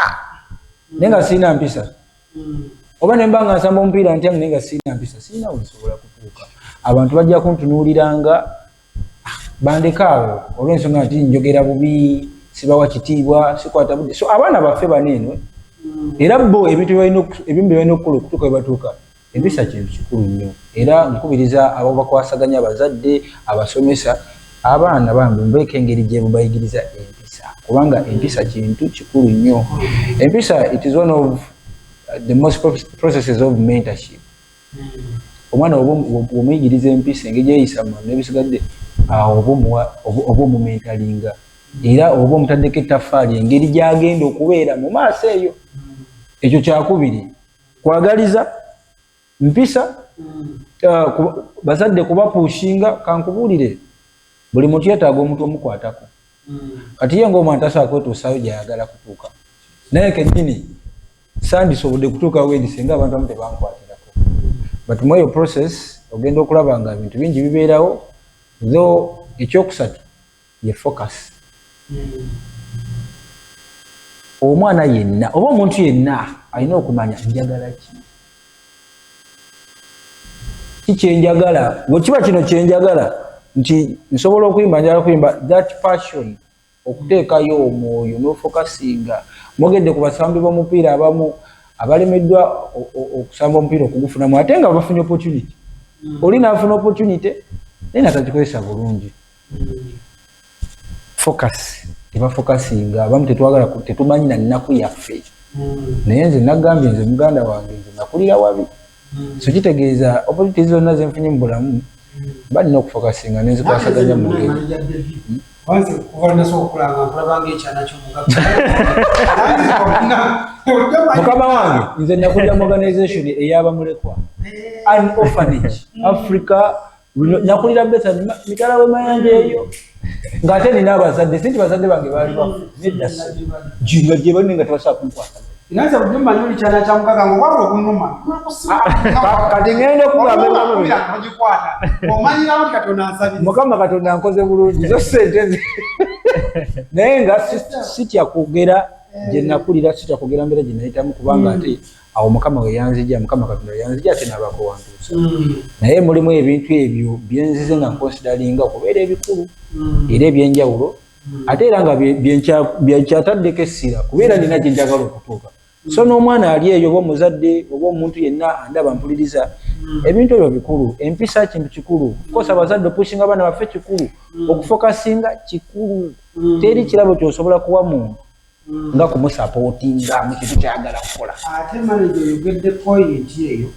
naye nga sirina mpisa, oba nemba nga nsamba omupiira ntya naye nga sirina mpisa, sirina wensobola kutuuka. Abantu bajja kuntunuuliranga bandeka awo olw'ensonga nti njogera bubi, sibawa kitiibwa, sikwata budde. So abaana baffe bano eno, era bo ebintu ebimu bye balina okukola okutuuka we batuuka. Empisa kintu kikulu nnyo, era nkubiriza abo bakwasaganya, abazadde, abasomesa, abaana bambi mubeeko engeri gye bubayigiriza empisa, kubanga empisa kintu kikulu nnyo. Empisa, it is one of the most processes of mentorship. Omwana oba omuyigiriza empisa, engeri gyeyisa n'ebisigadde awo, oba omumentoringa era oba omutaddeko ettaffaali engeri gyagenda okubeera mu maaso eyo. Ekyo kyakubiri, kwagaliza mpisa. Bazadde kubapushinga. Kankubuulire, buli muntu yeetaaga omuntu omukwatako. Kati ye ngaomwana tasobola kwetuusaayo gyayagala kutuuka, naye kenyini sandisobodde kutuuka wendi singa abantu abamu tebankwatirako. But mu eyo process ogenda okulaba nga ebintu bingi bibeerawo. Though ekyokusatu ye focus. Omwana yenna oba omuntu yenna alina okumanya, njagala ki? Ki kyenjagala? Bwe kiba kino kyenjagala nti nsobola okuyimba, njagala kuyimba, that passion, okuteekayo omwoyo n'ofocusinga. Mwogedde ku basambi b'omupiira abamu abalemeddwa okusamba omupiira okugufunamu, ate nga bafunye opportunity. Oli n'afuna opportunity naye natagikozesa bulungi. Focus, tebafocusinga. Abamu tetwagala, tetumanyi na nnaku yaffe. Naye nze nagambye, nze muganda wange, nze nakulira wabi, so kitegeeza opportunity zonna zenfunye mu bulamu mba nina okufocusinga nenzikwasaganya mu ngeri. Wanze kuva nasooka okulanga, nkulaba ngaekyana ky'omugagga. Mukama wange, nze nakulira mu organization ey'abamulekwa, an orphanage Africa. Nakulira Bethany, mitala w'emayanja eyo, ng'ate nina abazadde. Sinti bazadde bange baali bafu, nedda, nga gye bali, nga tebasobola kunkwata. Nze bulijjo mmanyi oli kyana kya mugagga, nga obwabwe obunnuma. Kati ngenda okugamba ebigambo bino. Ogikwata omanyirawo nti Katonda ansabiriza. Mukama Katonda nkoze bulungi zo sente nze, naye nga sitya kwogera gye nakulira, sitya kwogera mbeera gye nayitamu, kubanga ate awo Mukama we yanzija, Mukama Katonda we yanzija, ate nabaako wantuusa. Naye mulimu ebintu ebyo byenzize nga nconsideringa okubeera ebikulu era ebyenjawulo, ate era nga byenkyataddeko essira, kubeera nina gye njagala okutuuka. So n'omwana ali eyo, oba omuzadde, oba omuntu yenna andaba mpuliriza, ebintu ebyo bikulu. Empisa kintu kikulu. Of abazadde opushinga abaana baffe kikulu, okufocusinga kikulu. Teri kirabo kyosobola kuwa muntu nga kumusupportinga mu kintu kyayagala kukola. Ate manager, oyogedde point eyo.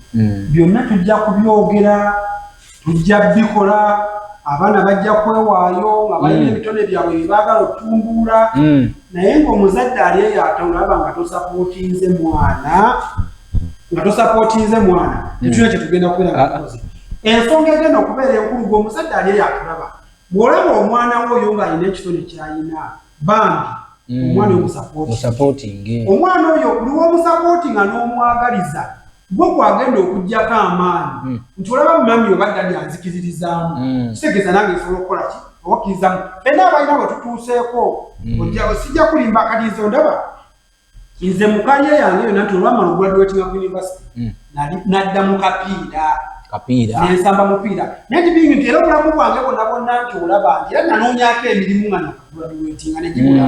Byonna tujja kubyogera, tujja bikola, abaana bajja kwewaayo nga balina ebitone byabwe byebaagala otumbula. Naye ng'omuzadde ali eyo ate olaba nga tosupportinze mwana, nga tosupportinze mwana, tetulina kyetugenda kubeera nga tukoze. Ensonga egenda okubeera enkulu, gwe omuzadde ali eyo atulaba, bw'olaba omwana we oyo ng'alina ekitone ky'alina, bambi omwana oyo musupport. Musupportinge. Omwana oyo buli womusupportinga n'omwagaliza, gwe kwagenda okugjako amaanyi nti olaba mummy oba daddy anzikiririzaamu, kitegeeza nange nsobola okukola ki obakkirizamu. Fenna abalina bwe tutuuseeko, sijja kulimba. Kati nze ondaba nze mu career yange yonna nti olwamala ograduatinga ku university, nadda mu kapiira. Kapiira. Nensamba mupiira, naye tibingi nti era obulamu bwange bwonna bwonna nti olaba nti era nanoonyako emirimu nga nakagraduatinga negibula.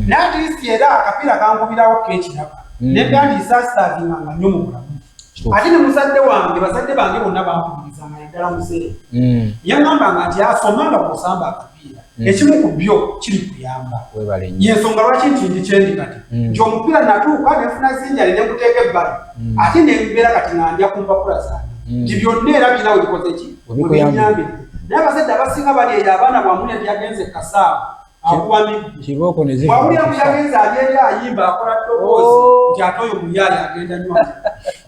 Naye at least era akapiira kankubirawo kekiraka, nedda nti sasurvivinganga nnyo mu bulamu. Ate ne muzadde wange, bazadde bange bonna bankubirizanga, naddala muzeeyi. Yaŋŋambanga nti asomanga bw'osamba akapiira, ekimu ku byo kiri kuyamba. Webale nnyo. Yensonga lwaki nti ndi kyendi kati, nti omupiira natuuka nenfuna zinjale nenguteeka ebbali, ate nembeera kati nga ndya ku mpapula zange, nti byonna era birina we bikoze ki, Webikuyambye. webinyambidde. Naye abazadde abasinga bali eyo, abaana bwamulya nti yagenze kasaawa akuba miggo. Kibooko ne ziva. Wawulira mbu yagenze ali eri ayimba, akola ddoboozi, Oh. nti ate oyo muyaali agenda nnyo.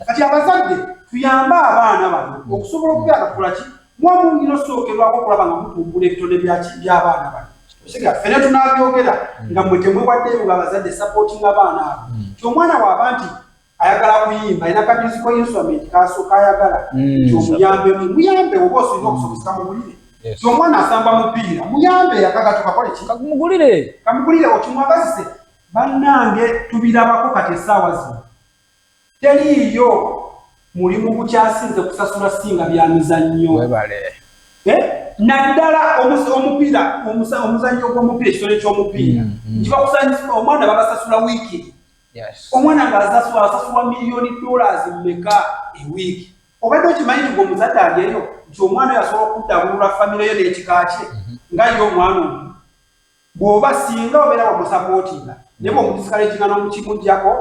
Kati abazadde tuyambe abaana bano okusobola okubeera nga tukola ki, muba mulina osookerwako okulaba nga mutumbula ebitone by'abaana bano. Okitegera? Ffene tunabyogera nga mmwe temwewaddeyo nga abazadde supportinga abaana abo, nti omwana waaba nti ayagala kuyimba, alina ka musical instrument kasooka ayagala, nti omuyambemu, muyambe, oba osinga okusobozesa mugulire. Nti omwana asamba mupiira, muyambe akagato kakole ki? Kamugulire. Kamugulire, okimwagazise. Bannange, tubirabako kati essaawa zino teriiyo mulimu gukyasinze kusasula singa bya mizannyo. Webale. Eh? Naddala omupiira, omuzannyo gw'omupiira, ekitone ky'omupiira, nti bakusanyisa omwana, babasasula wiikiri. Omwana ng'asasulwa asasulwa miliyoni dollars mmeka ewiiki? Obadde okimanyi nti gwe omuzadde ali eyo nti omwana oyo asobola okuddabulula famire yo n'ekika kye mhm. nga ye omwana omu bw'oba singa obeera wamusapootinga naye bw'omudisikareginga n'omukimuggyako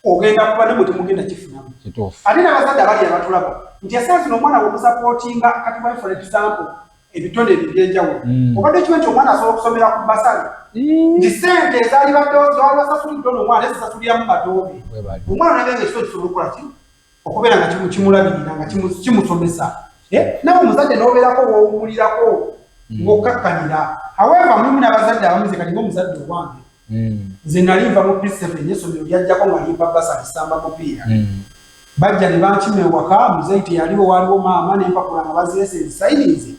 ogenda kuba ne mutemugenda kifunamu. Ate n'abazadde abali abatulaba nti esaa zino omwana bw'omusapootinga kati bwa for example ebitone ebyenjawulo mm. obadde okimanyi nti omwana asobola okusomera ku basale mm. nti sente ezaali baddewo zaali basasulidde ono omwana ezisasuliramu batoobe omwana nabe nga ekitone kisobola okukola ki okubeera nga kimulabirira nga kimusomesa eh, nawe omuzadde n'obeerako wowumulirako mm. ng'okkakkanira however mulimu n'abazadde abamu nze kati ng'omuzadde owange nze nali nva mu P7 essomero lyajjako nga limpa basali samba mupiira bajja ne bankima ewaka muzeeyi teyaliwo waaliwo maama n'empapula nga bazireese nzisayinize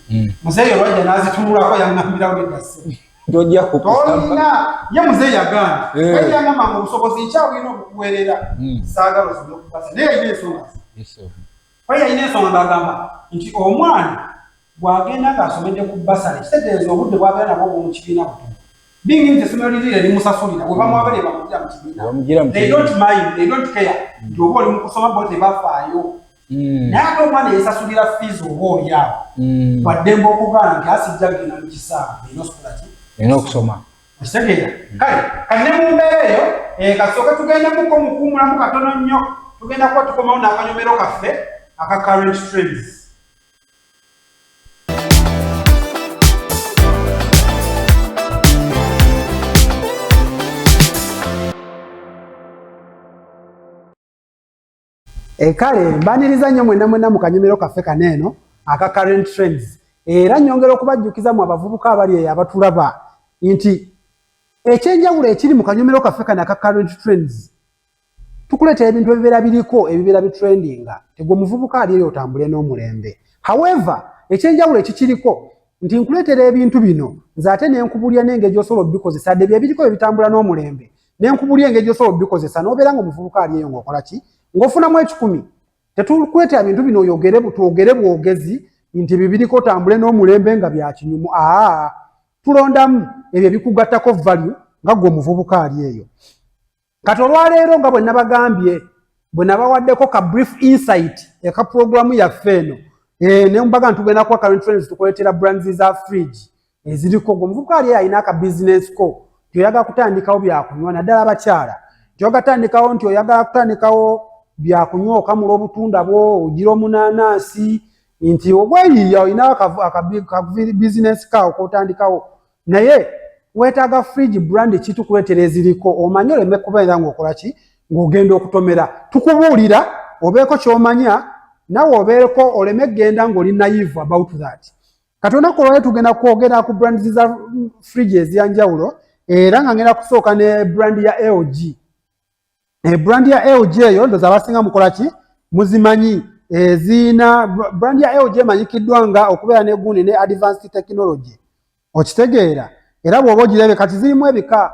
muzeeyi olwajja n'azitunulako yaŋŋambirawo nedda ssebo tojja kukusamba ye muzeeyi yagaana eh. naye yangamba nga obusobozi nkyabulina obukuweerera hmm. saagala osome okupasa naye yalina ensonga ze oyo yalina ensonga ng'agamba nti omwana bw'agenda ng'asomedde ku basale kitegeeza obudde bw'abeera nabwo obw'omu kibiina butono bingi nti essomero liri erimusasulira bwe bamwagala bamugira mu kibiina they don't mind they don't care nti oba oli mu kusoma bo tebafaayo Mm. Naye ate omwana yesasulira fees oba oli awo mm. waddembe okugaana nti asijja kugenda mu kisaawe erina osikola ki erina okusoma okitegeera mm. Kale kati ne mu mbeera eyo eh, kasooke tugendemuko mukuwumulamu katono nnyo tugenda kuba tukomawo n'akanyomero kaffe aka current trends. Ekale eh, mbaniriza nnyo mwenna mwenna mu kanyumiro kaffe kano eno aka current trends era nyongera okubajjukiza mu abavubuka abali eyo abatulaba nti ekyenjawulo ekiri mu kanyumiro kaffe kano aka current trends tukuleetera ebintu ebibeera biriko ebibeera bitrendinga tegwe omuvubuka ali eyo otambule n'omulembe. However, ekyenjawulo ekikiriko nti nkuleetera ebintu bino nze ate nenkubulya n'engeri gy'osobola obikozesa dde byebiriko ebitambula n'omulembe nenkubulya engeri gy'osobola obikozesa n'obeera nga omuvubuka ali eyo ng'okola ki ng'ofunamu ekikumi. Tetukuleetera bintu bino oyogere twogere bwogezi nti bibiriko otambule n'omulembe nga bya kinyumu aa tulondamu ebyo ebikugattako value nga ggwe omuvubuka ali eyo. Kati olwaleero nga bwe nabagambye bwe nabawaddeko ka brief insight eka pulogulaamu yaffe eno eh, ne mbaga ntugenda kuwa current trends tukuleetera brands za fridge eziriko gwe omuvubuka ali alina aka business ko nti oyagala kutandikawo byakunywa naddala abakyala nti oyagala kutandikawo nti oyagala kutandikawo byakunywa okamula obutunda bwo ogira omunanansi nti obweyiiya olina aka business kawo kotandikawo naye wetaaga fridge brand ki tukuleetera eziriko omanye oleme kubeera ng'okola ki ng'ogenda okutomera tukubuulira obeeko ky'omanya nawe obeereko oleme kugenda ng'oli naive about that. Kati olunaku olwaleero tugenda kwogera ku brands za fridge ez'enjawulo era nga ngenda kusooka ne brand ya LG. E brand ya LG eyo ndoza abasinga mukola ki muzimanyi eziina brand ya LG emanyikiddwa nga okubeera ne gundi ne advanced technology okitegeera era bw'oba ogirabye kati zirimu ebika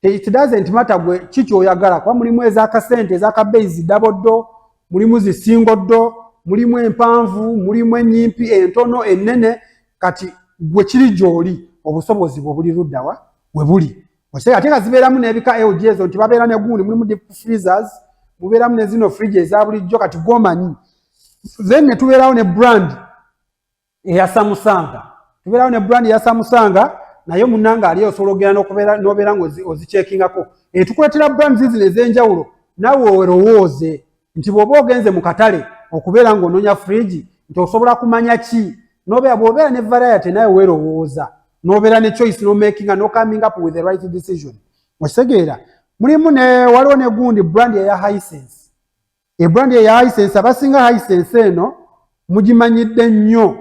it doesn't matter gwe ki kyoyagala kuba mulimu ezakasente ezakabeeyi zi double door mulimu zi single door mulimu empanvu mulimu ennyimpi entono ennene kati gwe kiri gy'oli obusobozi bwe buli luddawa we buli Okitegera ate nga zibeeramu n'ebika LG ezo nti babeera ne gundi mulimu deep freezers mubeeramu ne zino fridge eza bulijjo kati gwomanyi then ne tubeerawo ne brand eya Samsung tubeerawo ne brand eya Samsung naye munnange ali osobola okugenda n'okubeera n'obeera nga ozikyekingako etukuleetera brands zino ez'enjawulo naawe werowooze nti bw'oba ogenze mu katale okubeera ng'onoonya fridge nti osobola kumanya ki nobeera bw'obeera ne variety nawe weerowooza nobeera ne choice no making no coming up with the right decision okitegeera mulimu ne waliwo ne gundi brand eya Hisense e brand eya Hisense abasinga Hisense eno mugimanyidde nnyo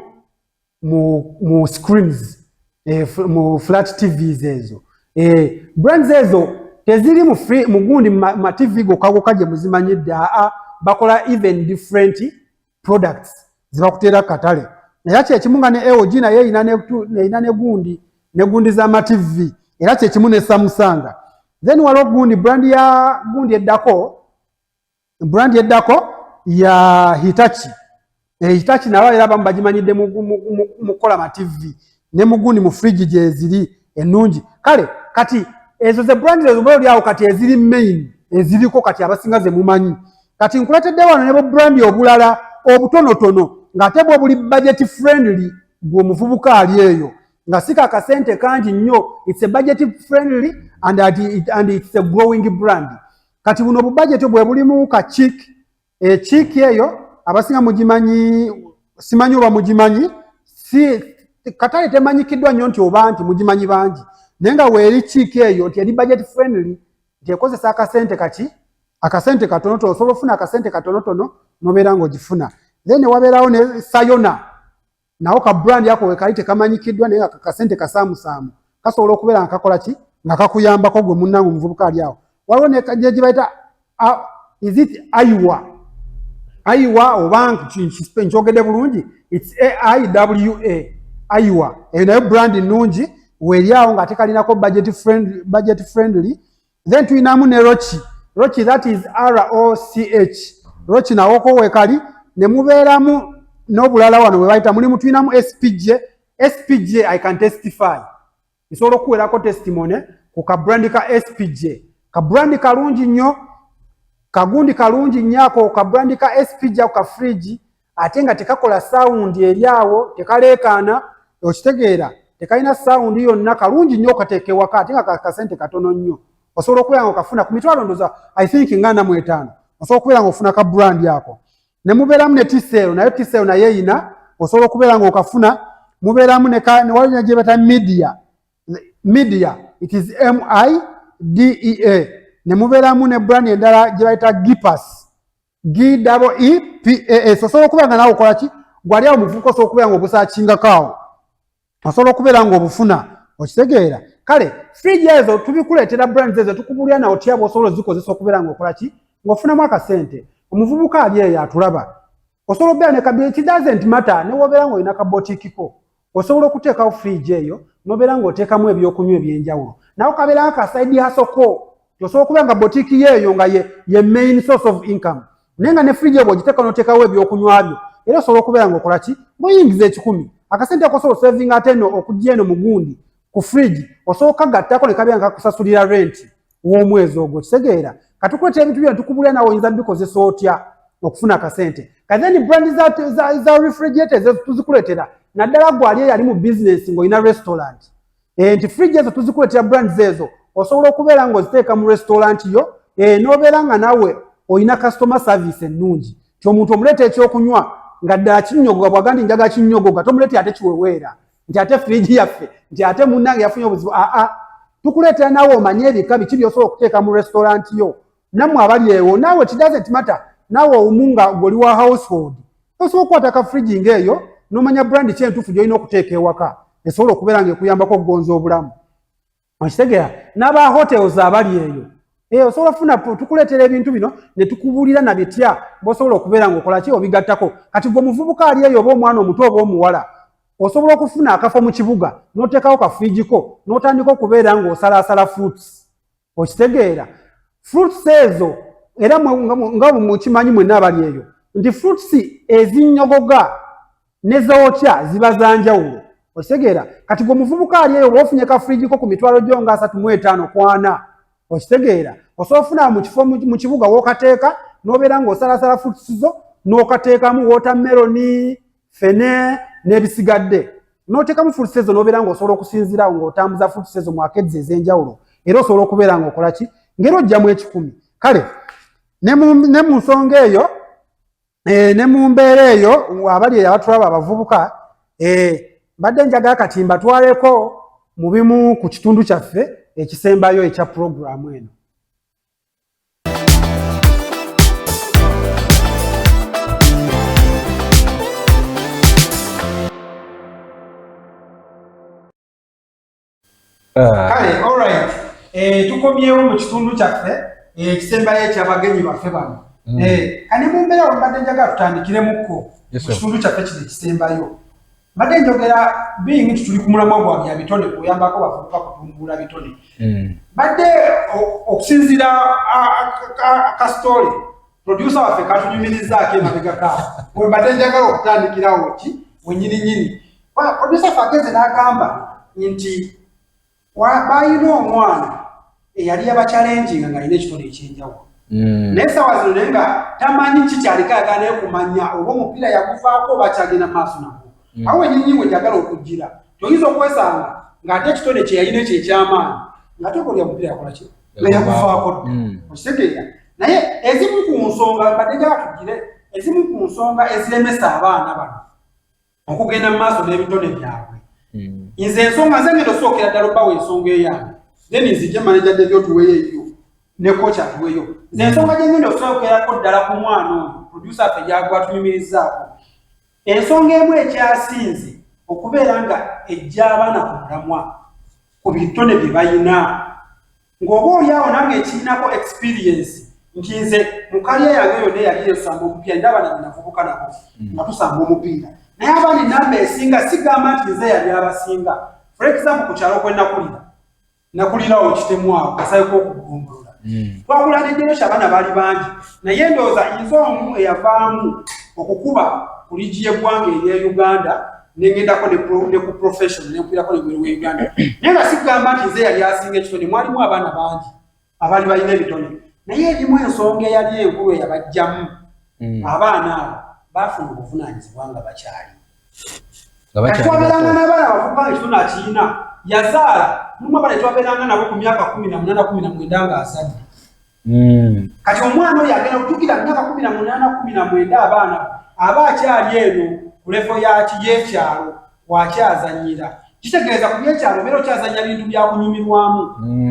mu, mu screens eh, mu flat TVs ezo eh, brands ezo teziri mu free mu gundi ma, ma TV gokka gokka gye muzimanyidde aa bakola even different products zibakuteera katale naye kyekimu nga ne LG naye erina ne gundi ne gundi z'ama TV era kyekimu ne Samsung then waliwo gundi brand ya gundi eddako brand eddako ya Hitachi eh, Hitachi nabo era abamu bagimanyidde mu kukola ma TV ne mu gundi mu fridge gyeziri ennungi kale kati ezo ze brand ezo oba olyawo kati eziri main eziriko kati abasinga ze mumanyi kati nkuletedde wano ne bu brand obulala obutonotono ng'ate bwo buli budget friendly. Gwe omuvubuka ali eyo nga si kakasente kangi nnyo, it's a budget friendly and it's a growing brand. Kati buno obubudget bwe bulimu ka CHIC. CHIC eyo abasinga mugimanyi, simanyi oba mugimanyi, si katale temanyikiddwa nnyo nti oba nti mugimanyi bangi, naye nga weeri CHIC eyo nti eri budget friendly, nti ekozesa akasente kaki, akasente katonotono. Osobola okufuna akasente katonotono nobeera ng'ogifuna. Then wabeerawo ne Sayona, nawo ka brand ako wekali tekamanyikiddwa, naye nga kakasente kasaamusaamu kasobola okubeera nga kakola ki, nga kakuyambako gwe munnange omuvubuka ali awo. Waliwo ne gye bayita, is it Aiwa? Aiwa oba nkyogedde bulungi? It's AIWA, Aiwa. Eyo nayo brand nnungi, weeri awo nga tekalinako budget friendly. Then tulinamu ne Rochi. Rochi, that is ROCH, Rochi nawoko wekali. Ne mubeeramu n'obulala wano bwe bayita, mulimu, tulinamu SPJ. SPJ, I can testify, nsobola okuweerako testimony ku kabrand ka SPJ. Kabrand kalungi nnyo, kagundi kalungi nnyo ako kabrand ka SPJ ako ka fridge, ate nga tekakola sound eri awo, tekaleekaana, okitegeera? Tekalina sound yonna, kalungi nnyo okateeka ewaka, ate nga kasente katono nnyo. Osobola okubeera nga okafuna ku mitwalo ndoza I think nga 45, osobola okubeera nga ofuna ka brand ako. Ne mubeeramu ne TCL, nayo TCL naye eyina, osobola okubeera nga okafuna. Mubeeramu ne waliwo gye bata Midea. Midea, it is MIDEA. Ne mubeeramu ne brand endala gye bayita Geepas, G E P A S. Osobola okubeera nga naawe okola ki, gwali awo muvubuka, osobola okubeera nga obusaakingako awo, osobola okubeera nga obufuna, okitegeera? Kale fridge ezo tubikuleetera, brands ezo tukubulira nawe otya bw'osobola ozikozesa okubeera nga okola ki, ng'ofunamu akasente. Omuvubuka ali eyo atulaba, osobola okubeera ne kabiri, it doesn't matter ne wobeera ng'olina kabotiikiko, osobola okuteekawo fridge eyo n'obeera ng'oteekamu ebyokunywa ebyenjawulo, nawe kabeera ka side hustle ko. Osobola okubeera nga botiiki ye eyo nga ye main source of income, naye nga ne fridge eyo bw'ogiteeka n'oteekawo ebyokunywa byo, era osobola okubeera ng'okola ki, ng'oyingiza ekikumi. Akasente ako osobola osavinga, ate eno okujja eno mugundi ku fridge osobola okukagattako ne kabeera nga kakusasulira rent w'omwezi ogwo, kitegeera? Katukuleetera ebintu byona, tukubulira nawe oyinza bikozesa otya okufuna akasente. Kati brand za refrigerator ezo tuzikuleetera naddala gwe ali eyali mu business ng'olina restaurant, nti fridge ezo tuzikuleetera, brands ezo osobola okubeera ng'oziteeka mu restaurant yo, n'obeera nga naawe olina customer service ennungi, ti omuntu omuleeta ekyokunywa nga ddala kinnyogoga, bwaga nti njaga kinnyogoga, tomuleetera ate kiweweera nti ate fridge yaffe nti ate munnange yafunye obuzibu. Aa, tukuleetera naawe omanye ebika biki by'osobola okuteeka mu restaurant yo. Nammwe abali ewo, naawe it doesn't matter, naawe omu nga gw'oli wa household, osobola okukwata ka fridge ng'eyo n'omanya brand ki entuufu gy'olina okuteeka ewaka esobola okubeera ng'ekuyambako okugonza obulamu, okitegeera? N'aba hotels abali eyo, osobola ofuna, tukuleetera ebintu bino ne tukubuulira na bitya bw'osobola okubeera ng'okola ki, obigattako. Kati gwe omuvubuka ali eyo oba omwana omuto oba omuwala, osobola okufuna akafo mu kibuga n'oteekawo ka fridge ko n'otandika okubeera ng'osalaasala fruits, okitegeera? Fruits ezo era nga mukimanyi mwenna abali eyo nti fruits ezinnyogoga ne zookya ziba za njawulo, okitegeera? Kati gwe omuvubuka ali eyo, bw'ofunye ka fridge ko ku mitwalo gyo nga 35 kwana, okitegeera, osobola ofuna mu kifo mu kibuga w'okateeka n'obeera ng'osalasala fruits zo, n'okateekamu watermelon, fene n'ebisigadde, n'oteekamu fruits ezo n'obeera ng'osobola okusinziirawo ng'otambuza fruits ezo mu arcades ez'enjawulo, era osobola okubeera ng'okola ki, ng'era oggyamu ekikumi. Kale ne mu nsonga eyo, ne mu mbeera eyo, abali eyo abatulaba abavubuka, mbadde njagala kati mbatwaleko mu bimu ku kitundu kyaffe ekisembayo ekya puroguramu eno. Kale alright, tukomyewo mu kitundu kyaffe ekisembayo ekyabagenyi baffe bano. Kani mu mbeera mbadde njagala tutandikiremukko mu kitundu kyaffe kino ekisembayo. Mbadde njogera being nti tuli ku mulamwa gwa bya bitone, kuyambako bavubuka kutumbula bitone. Mbadde okusinziira ka story producer waffe katunyumirizaako emabegako, we mbadde njagala okutandikirawo ki wenyininyini. Producer waffe agenze n'agamba nti balina omwana eyali yabachallenginga ng'alina ekitone ekyenjawulo. Naye sawa zino naye nga tamanyi kikyaliko, ayagala naye kumanya oba omupiira yaguvaako oba akyagenda maaso nagwo. Awo wenyini we njagala okugira, toyinza okwesanga ng'ate ekitone kye yalina ekyo ekyamaanyi, ng'ate okolya omupiira yakola ki, nga yaguvaako dda. Okitegeera? Naye ezimu ku nsonga mbadde njagala tugire, ezimu ku nsonga eziremesa abaana bano okugenda mu maaso n'ebitone byabwe, nze ensonga nze ngenda osookera ddala obbawo ensonga eyange, then nzije manager Devi otuweeyo eyo ne coach atuweeyo. Nze ensonga gye ngenda osookerako ddala ku mwana oyo, producer affe gyagwa tunyumirizaako, ensonga emu ekyasinze okubeera nga ejja abaana ku mulamwa ku bitone bye bayina, ng'oba oli awo nange ekirinako experience nti nze mu career yange yonna eyali esamba omupiira, ndaba na navubuka nabo nga tusamba omupiira, naye abaana enamba esinga, sigamba nti nze yali abasinga. For example, ku kyalo kwe nakulira, nakulirawo kitemu awo kasayo k'okugombolola, twakula n'eddensha, abaana baali bangi, naye ndowooza nze omu eyavaamu okukuba ku liigi y'eggwanga erya Uganda, neŋŋendako ne ku profession, nempirako nebweru we Uganda. Naye nga sigamba nti nze yali asinga ekitone, mwalimu abaana bangi abaali balina ebitone, naye erimu ensonga eyali enkulu eyabajjamu, abaana abo baafuna obuvunaanyizibwa nga bakyali. Nga Kati bakyali twabeeranga bato. n'abaana abavubuka nga ekitone akiyina, yazaala. Mulimu abaana twabeeranga nabo ku myaka 18, 19 nga azadde. Kati omwana oyo agenda kutukira myaka 18, 19, abaana aba akyali eno ku level yaki, y'ekyalo wakyazanyira. Kitegeeza ku byekyalo obeera okyazanya bintu byakunyumirwamu.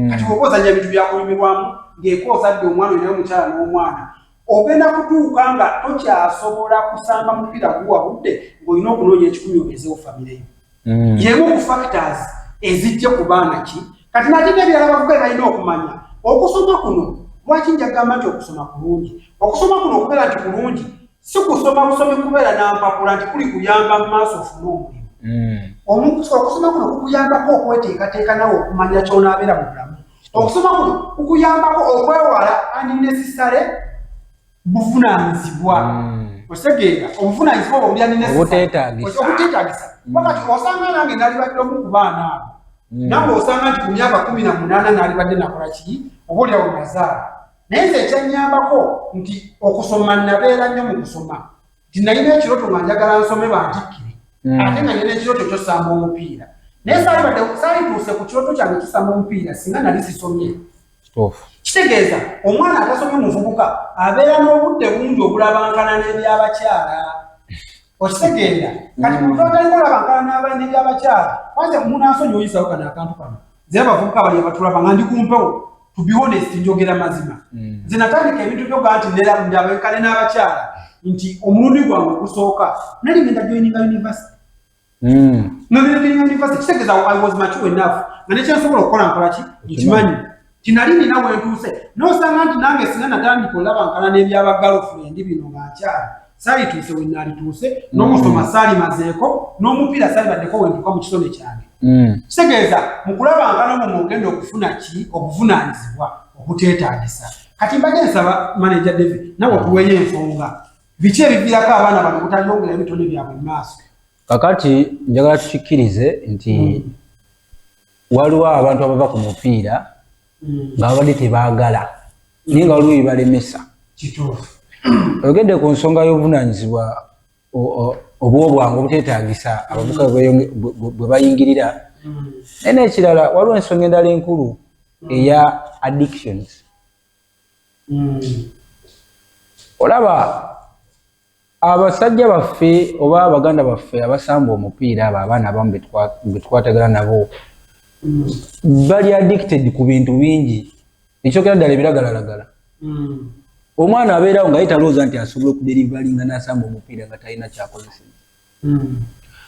Kati oba ozanya bintu byakunyumirwamu ng'eka ozadde omwana, olinayo omukyala n'omwana, ogenda kutuuka nga tokyasobola kusamba mupiira guwa budde, ng'olina okunoonya ekikumi obeezewo famire yo. Yemu ku factors ezijja ku baana ki. Kati nate n'ebirala abavubuka bye balina okumanya, okusoma kuno, lwaki njagamba nti okusoma kulungi? Okusoma kuno okubeera nti kulungi, si kusoma busomi kubeera nampapula nti kuli kuyamba mu maaso ofune omulimu. Okusoma kuno kukuyambako okweteekateeka nawe okumanya kyonaabeera mu bulamu. Okusoma kuno kukuyambako okwewala unnecessary buvunaanyizibwa. Otegeera obuvunaanyizibwa obwo buli unnecessary. Obuteetaagisa. Obuteetaagisa. Wakati osanga nange nalibadde omu ku baana abo, nange osanga nti ku myaka 18 nalibadde nakola ki, oba oliawo nazaala. Naye nze ekyannyambako nti okusoma, nabeera nnyo mu kusoma, nti nalina ekirooto nga njagala nsome bantikkire, ate nga nina ekirooto kyosamba omupiira, naye saalibadde saalituuse ku kirooto kyange kisamba omupiira singa nali sisomye. Kituufu. Kitegeeza omwana atasomye, muvubuka, abeera n'obudde bungi obulabankana n'ebyabakyala. Okitegeera? Kati muntu ataliko olabankana n'ebyabakyala, kwanza munansonyi oyisawo kano akantu kano. Nze abavubuka bali abatulaba nga ndi ku mpewo, to be honest, njogera mazima, nze natandika ebintu byoga nti ndabenkane n'abakyala nti omulundi gwange ogusooka nali ngenda joininga university. Nga ngenda joininga university, kitegeeza I was mature enough nga nekyensobola okukola nkola ki, nkimanyi nti nali nina wentuuse. Nosanga nti nange singa natandika olabankana n'ebyaba girlfriend bino nga nkyali, saalituuse we naalituuse n'okusoma, saalimazeeko n'omupiira, saalibaddeko wentuuka mu kitone kyange. Kitegeeza mu kulabankana omwo mwogenda okufuna ki, obuvunaanyizibwa obuteetaagisa. Kati mbadde nsaba manager David nawe otuweeyo ensonga, biki ebiviirako abaana bano obutayongera ebitone byabwe mu maaso? Kakati njagala tukikkirize nti waliwo abantu abava ku mupiira nga babadde tebaagala, naye nga waliwo ebibalemesa. Oyogedde ku nsonga y'obuvunaanyizibwa obw'obwangu obuteetaagisa abavubuka bwe bayingirira, naye n'ekirala waliwo ensonga endala enkulu eya addictions. Olaba abasajja baffe oba abaganda baffe abasamba omupiira abo, abaana abamu betukwatagana nabo bali addicted ku bintu bingi, ekyokera ddala ebiragalalagala. Omwana abeerawo nga ye talowooza nti asobola okudeliveringa n'asamba omupiira nga talina kyakozeseza.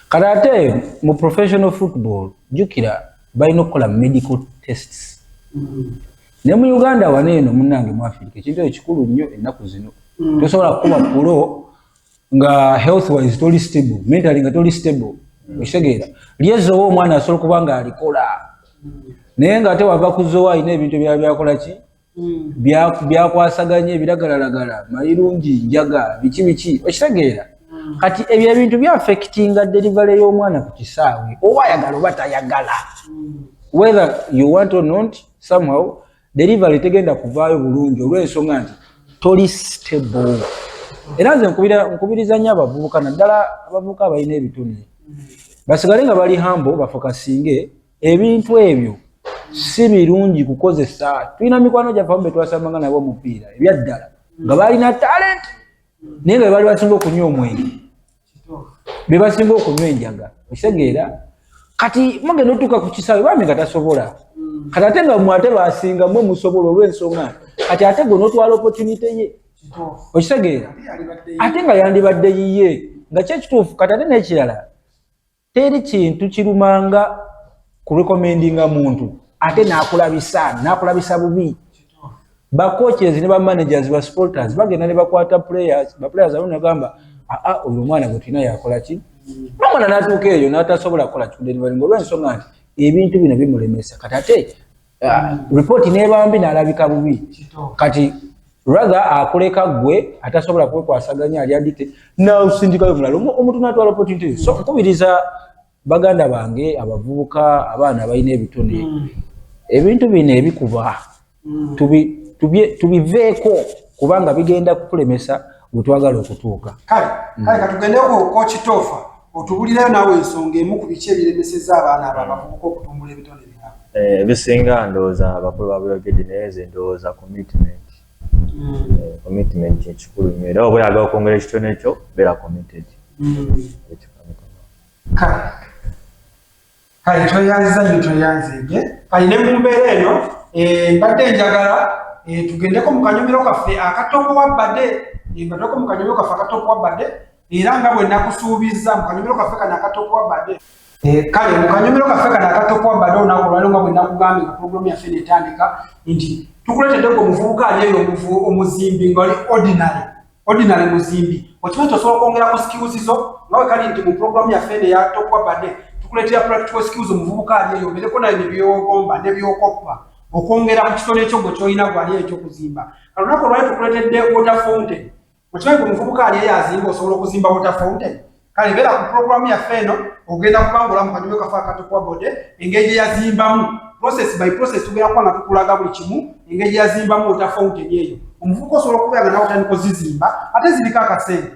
Kati ate mu professional football, jjukira balina okukola medical tests. Ne mu Uganda wano eno munnange mu Africa ekintu ekyo kikulu nnyo ennaku zino. Tosobola kukuba pro nga health wise toli stable, mentally nga toli stable. Okitegeera? Lyezowa omwana asobola okuba nga alikola, naye nga ate wava ku zowa alina ebintu ebirala byakola ki, byakwasaganya ebiragalalagala, mayirungi, njaga, biki biki. Okitegeera? Kati ebyo ebintu byaffectinga delivery y'omwana ku kisaawe, oba ayagala oba tayagala, whether you want or not, somehow. Delivery tegenda kuvaayo bulungi olw'ensonga nti toli stable. Era nze nkubiriza nnyo abavubuka, naddala abavubuka abalina ebitone, basigale nga bali humble, bafocusinge. Ebintu ebyo si birungi kukozesa. Tulina mikwano gyaffe abamu betwasambanga nabo omupiira, ebyaddala nga balina talent, naye nga bebaali basinga okunywa omwenge, be basinga okunywa enjaga, okitegeera? Kati mugenda otuuka ku kisaawe, bambi nga tasobola. Kati ate nga mwe ate basinga mwe musobola, olw'ensonga kati ate gwe n'otwala opportunity ye, okitegeera? Ate nga yandibadde yiye nga kyekituufu. Kati ate n'ekirala, teri kintu kirumanga kurecommendinga muntu ate n'akulabisa bubi. Ba coaches ne ba managers, ba supporters bagenda ne bakwata players, ba players abamu nagamba, aa, oyo omwana gwe tulina yakola ki? N'omwana n'atuuka eyo n'atasobola kukola kikudeliveringa olw'ensonga nti ebintu bino bimulemesa. Kati ate report n'ebambi n'alabika bubi. Kati rather akuleka gwe atasobola kwekwasaganya, ali addicted, n'osindikayo omulala, omuntu n'atwala opportunity. So nkubiriza baganda bange abavubuka, abaana abalina ebitone, ebintu bino ebikuba tubiveeko kubanga bigenda kutulemesa we twagala okutuuka. Kale katugendeko Coach Tofa, otubulireyo naawe ensonga emu ku biki ebiremeseza abaana abo abavubuka okutumbula ebitone byabwe. Ebisinga ndowooza abakulu babyogedde, naye nze ndowooza commitment. Commitment ekikulu nnyo, era oba oyagala okwongera ekitone kyo, beera committed. Ekyo kamikono. Kale tweyanziza nnyo, tweyanzige. Kale ne mu mbeera eno, mbadde njagala tugendeko mu kanyomero kaffe akatokowa badde, mbatweko mu kanyomero kaffe akatokowa badde, era nga bwe nakusuubiza mu kanyomero kaffe kano akatokowa badde. Kale mu kanyomero kaffe kano akatokowa badde olunaku olwaliro, nga bwe nakugambye nga pulogulaamu yaffe netandika nti tukuleetedde gwe omuvubuka ali eyo, omuzimbi nga oli ordinary muzimbi, okimanyi tosobola okwongera ku skills zo, nga we kali nti mu pulogulaamu yaffe eno eya Tokuwa Badde tukuleetera practical skills. Omuvubuka ali eyo, obeereko naye nebyogomba nebyokoppa okwongera ku kitone ekyo gwe kyolina gwali ekyokuzimba. Olunaku olwali tukuleetedde water fountain. Okimanyi gwe omuvubuka ali eyo azimba, osobola okuzimba water fountain? Kale beera ku pulogulaamu yaffe eno, ogenda kubangula mu kanyumiro kaffe akatukuwa bode engeri gye yazimbamu, process by process. Tugenda kuba nga tukulaga buli kimu, engeri gye yazimbamu water fountain eyo. Omuvubuka osobola okubeera nga nawe otandika ozizimba, ate ziriko akasente,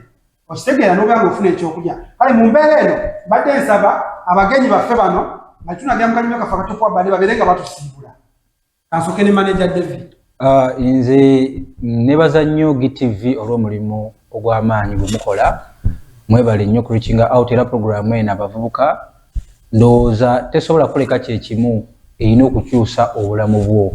okitegeera, n'obeera nga ofuna ekyokulya. Kale mu mbeera eno mbadde nsaba abagenyi baffe bano nga tunagera mu kanyumiro kaffe akatukuwa bade babeere nga batusiibula. Kansooke ne manager David. Nze nebaza nnyo GTV olw'omulimu ogw'amaanyi gwe mukola. Mwebale nnyo ku reaching out, era puroguramu eno abavubuka ndowooza tesobola kuleka kyekimu, erina okukyusa obulamu bwo,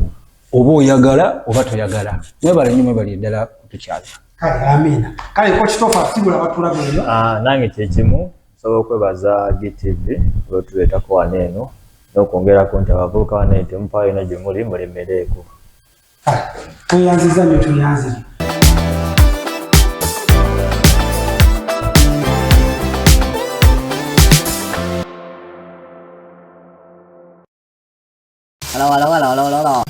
oba oyagala oba toyagala. Mwebale nnyo, mwebale ddala kutukyaza. Kale amiina. Kale Coach Tofa, sibula batulaga eyo. Nange kyekimu, nsobola okwebaza GTV olwotuleetako wano eno, n'okwongerako nti abavubuka wano eno temupaayo yonna gye muli, mulemereeko. Kale tweyanziza nnyo, tweyanzire. Hello, hello, hello, hello, hello.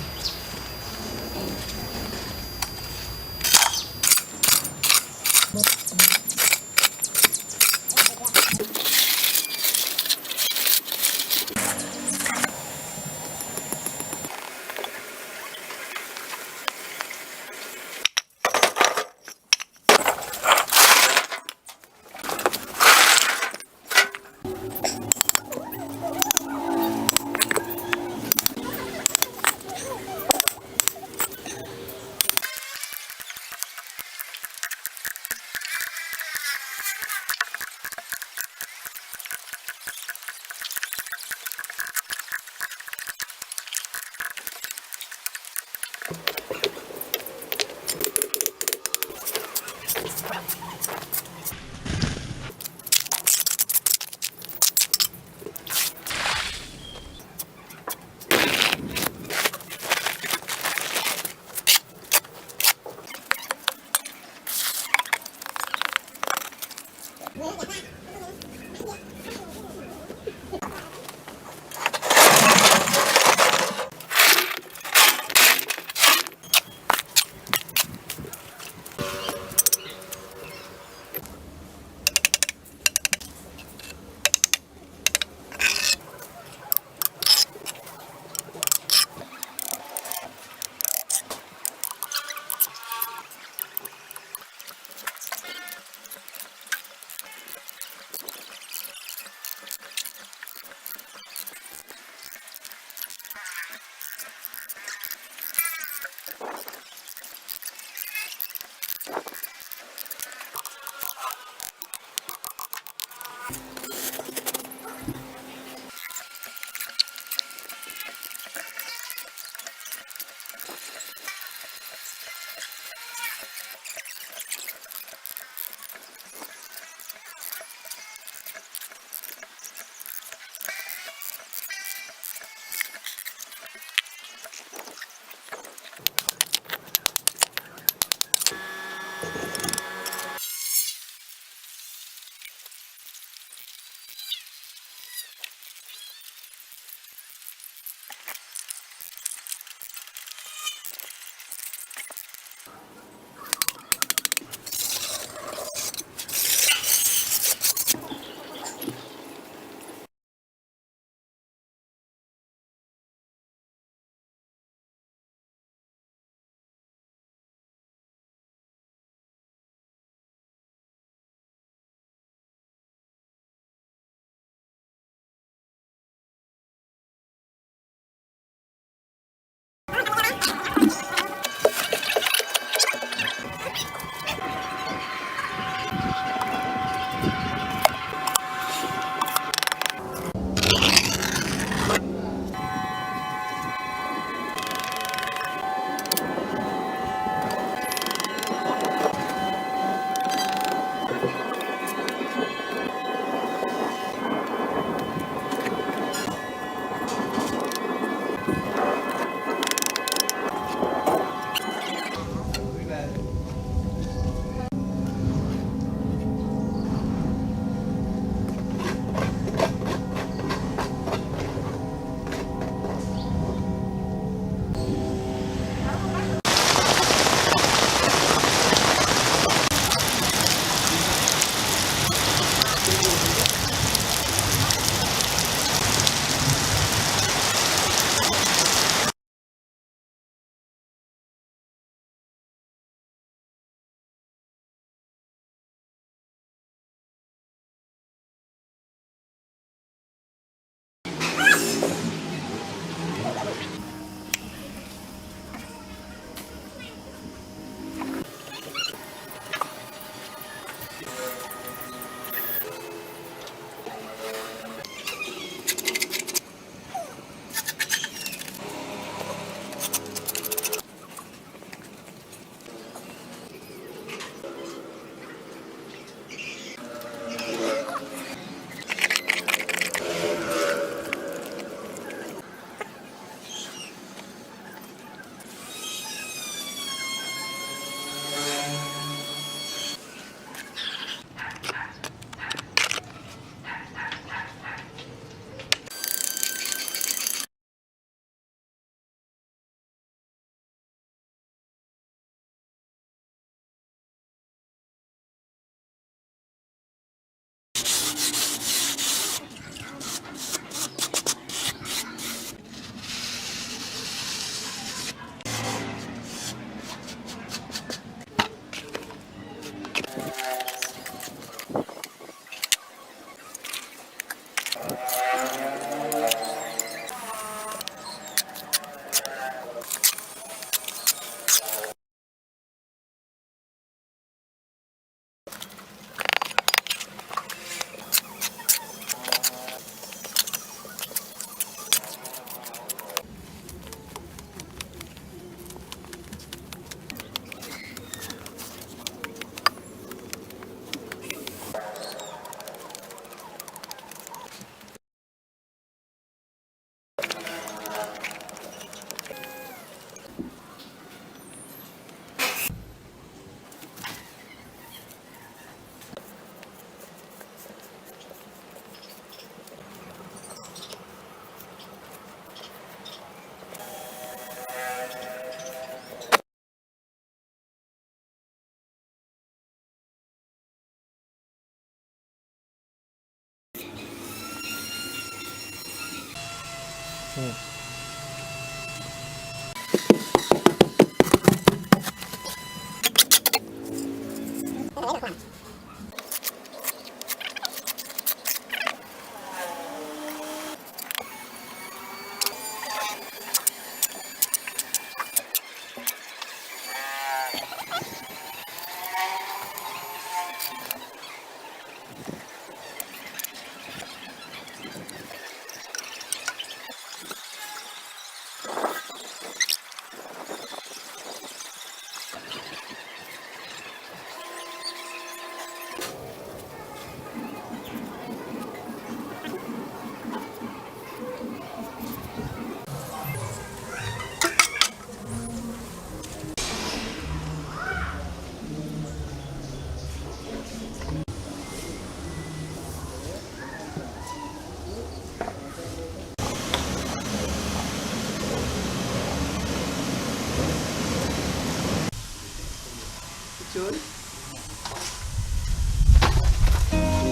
Cuy.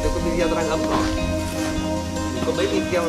Tôi có video tôi đang ấm rồi. Có mấy video.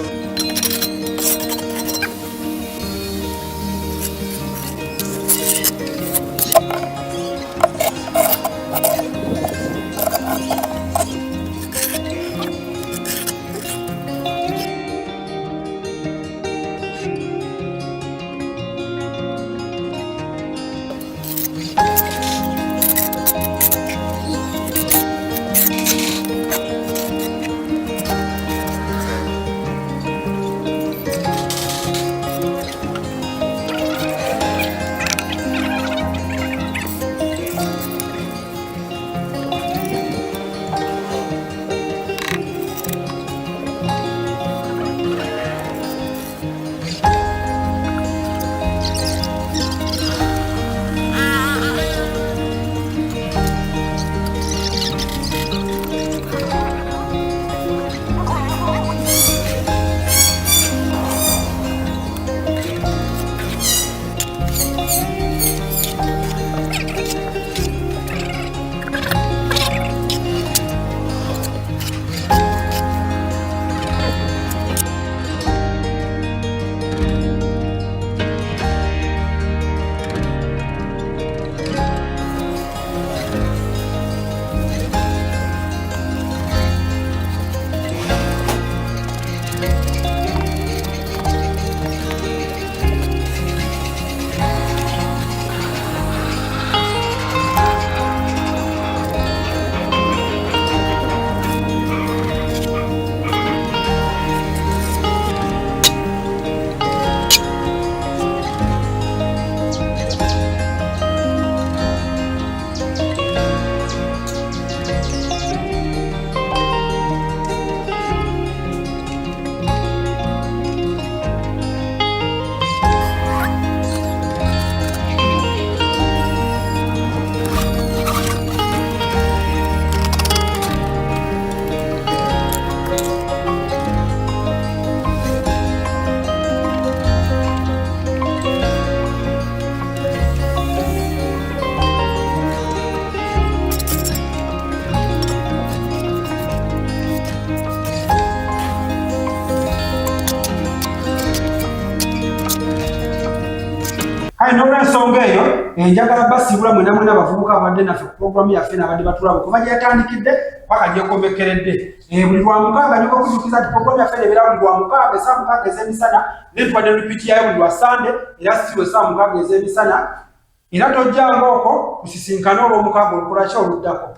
Kale n'olwensonga eyo njagala basiibula mwena mwena abavubuka abadde naffe ku pulogulaamu yaffe n'abadde batulaba okuva gye yatandikidde paka gyekomekeredde. Buli Lwamukaaga nyoka okujjukiza nti pulogulaamu yaffe ebeera buli Lwamukaaga essaawa 6 ez'emisana, naye tubadde ripiiti yayo buli lwa Sande era si essaawa 6 ez'emisana. Era tojjanga okwo tusisinkane olw'omukaaga olukola ki oluddako.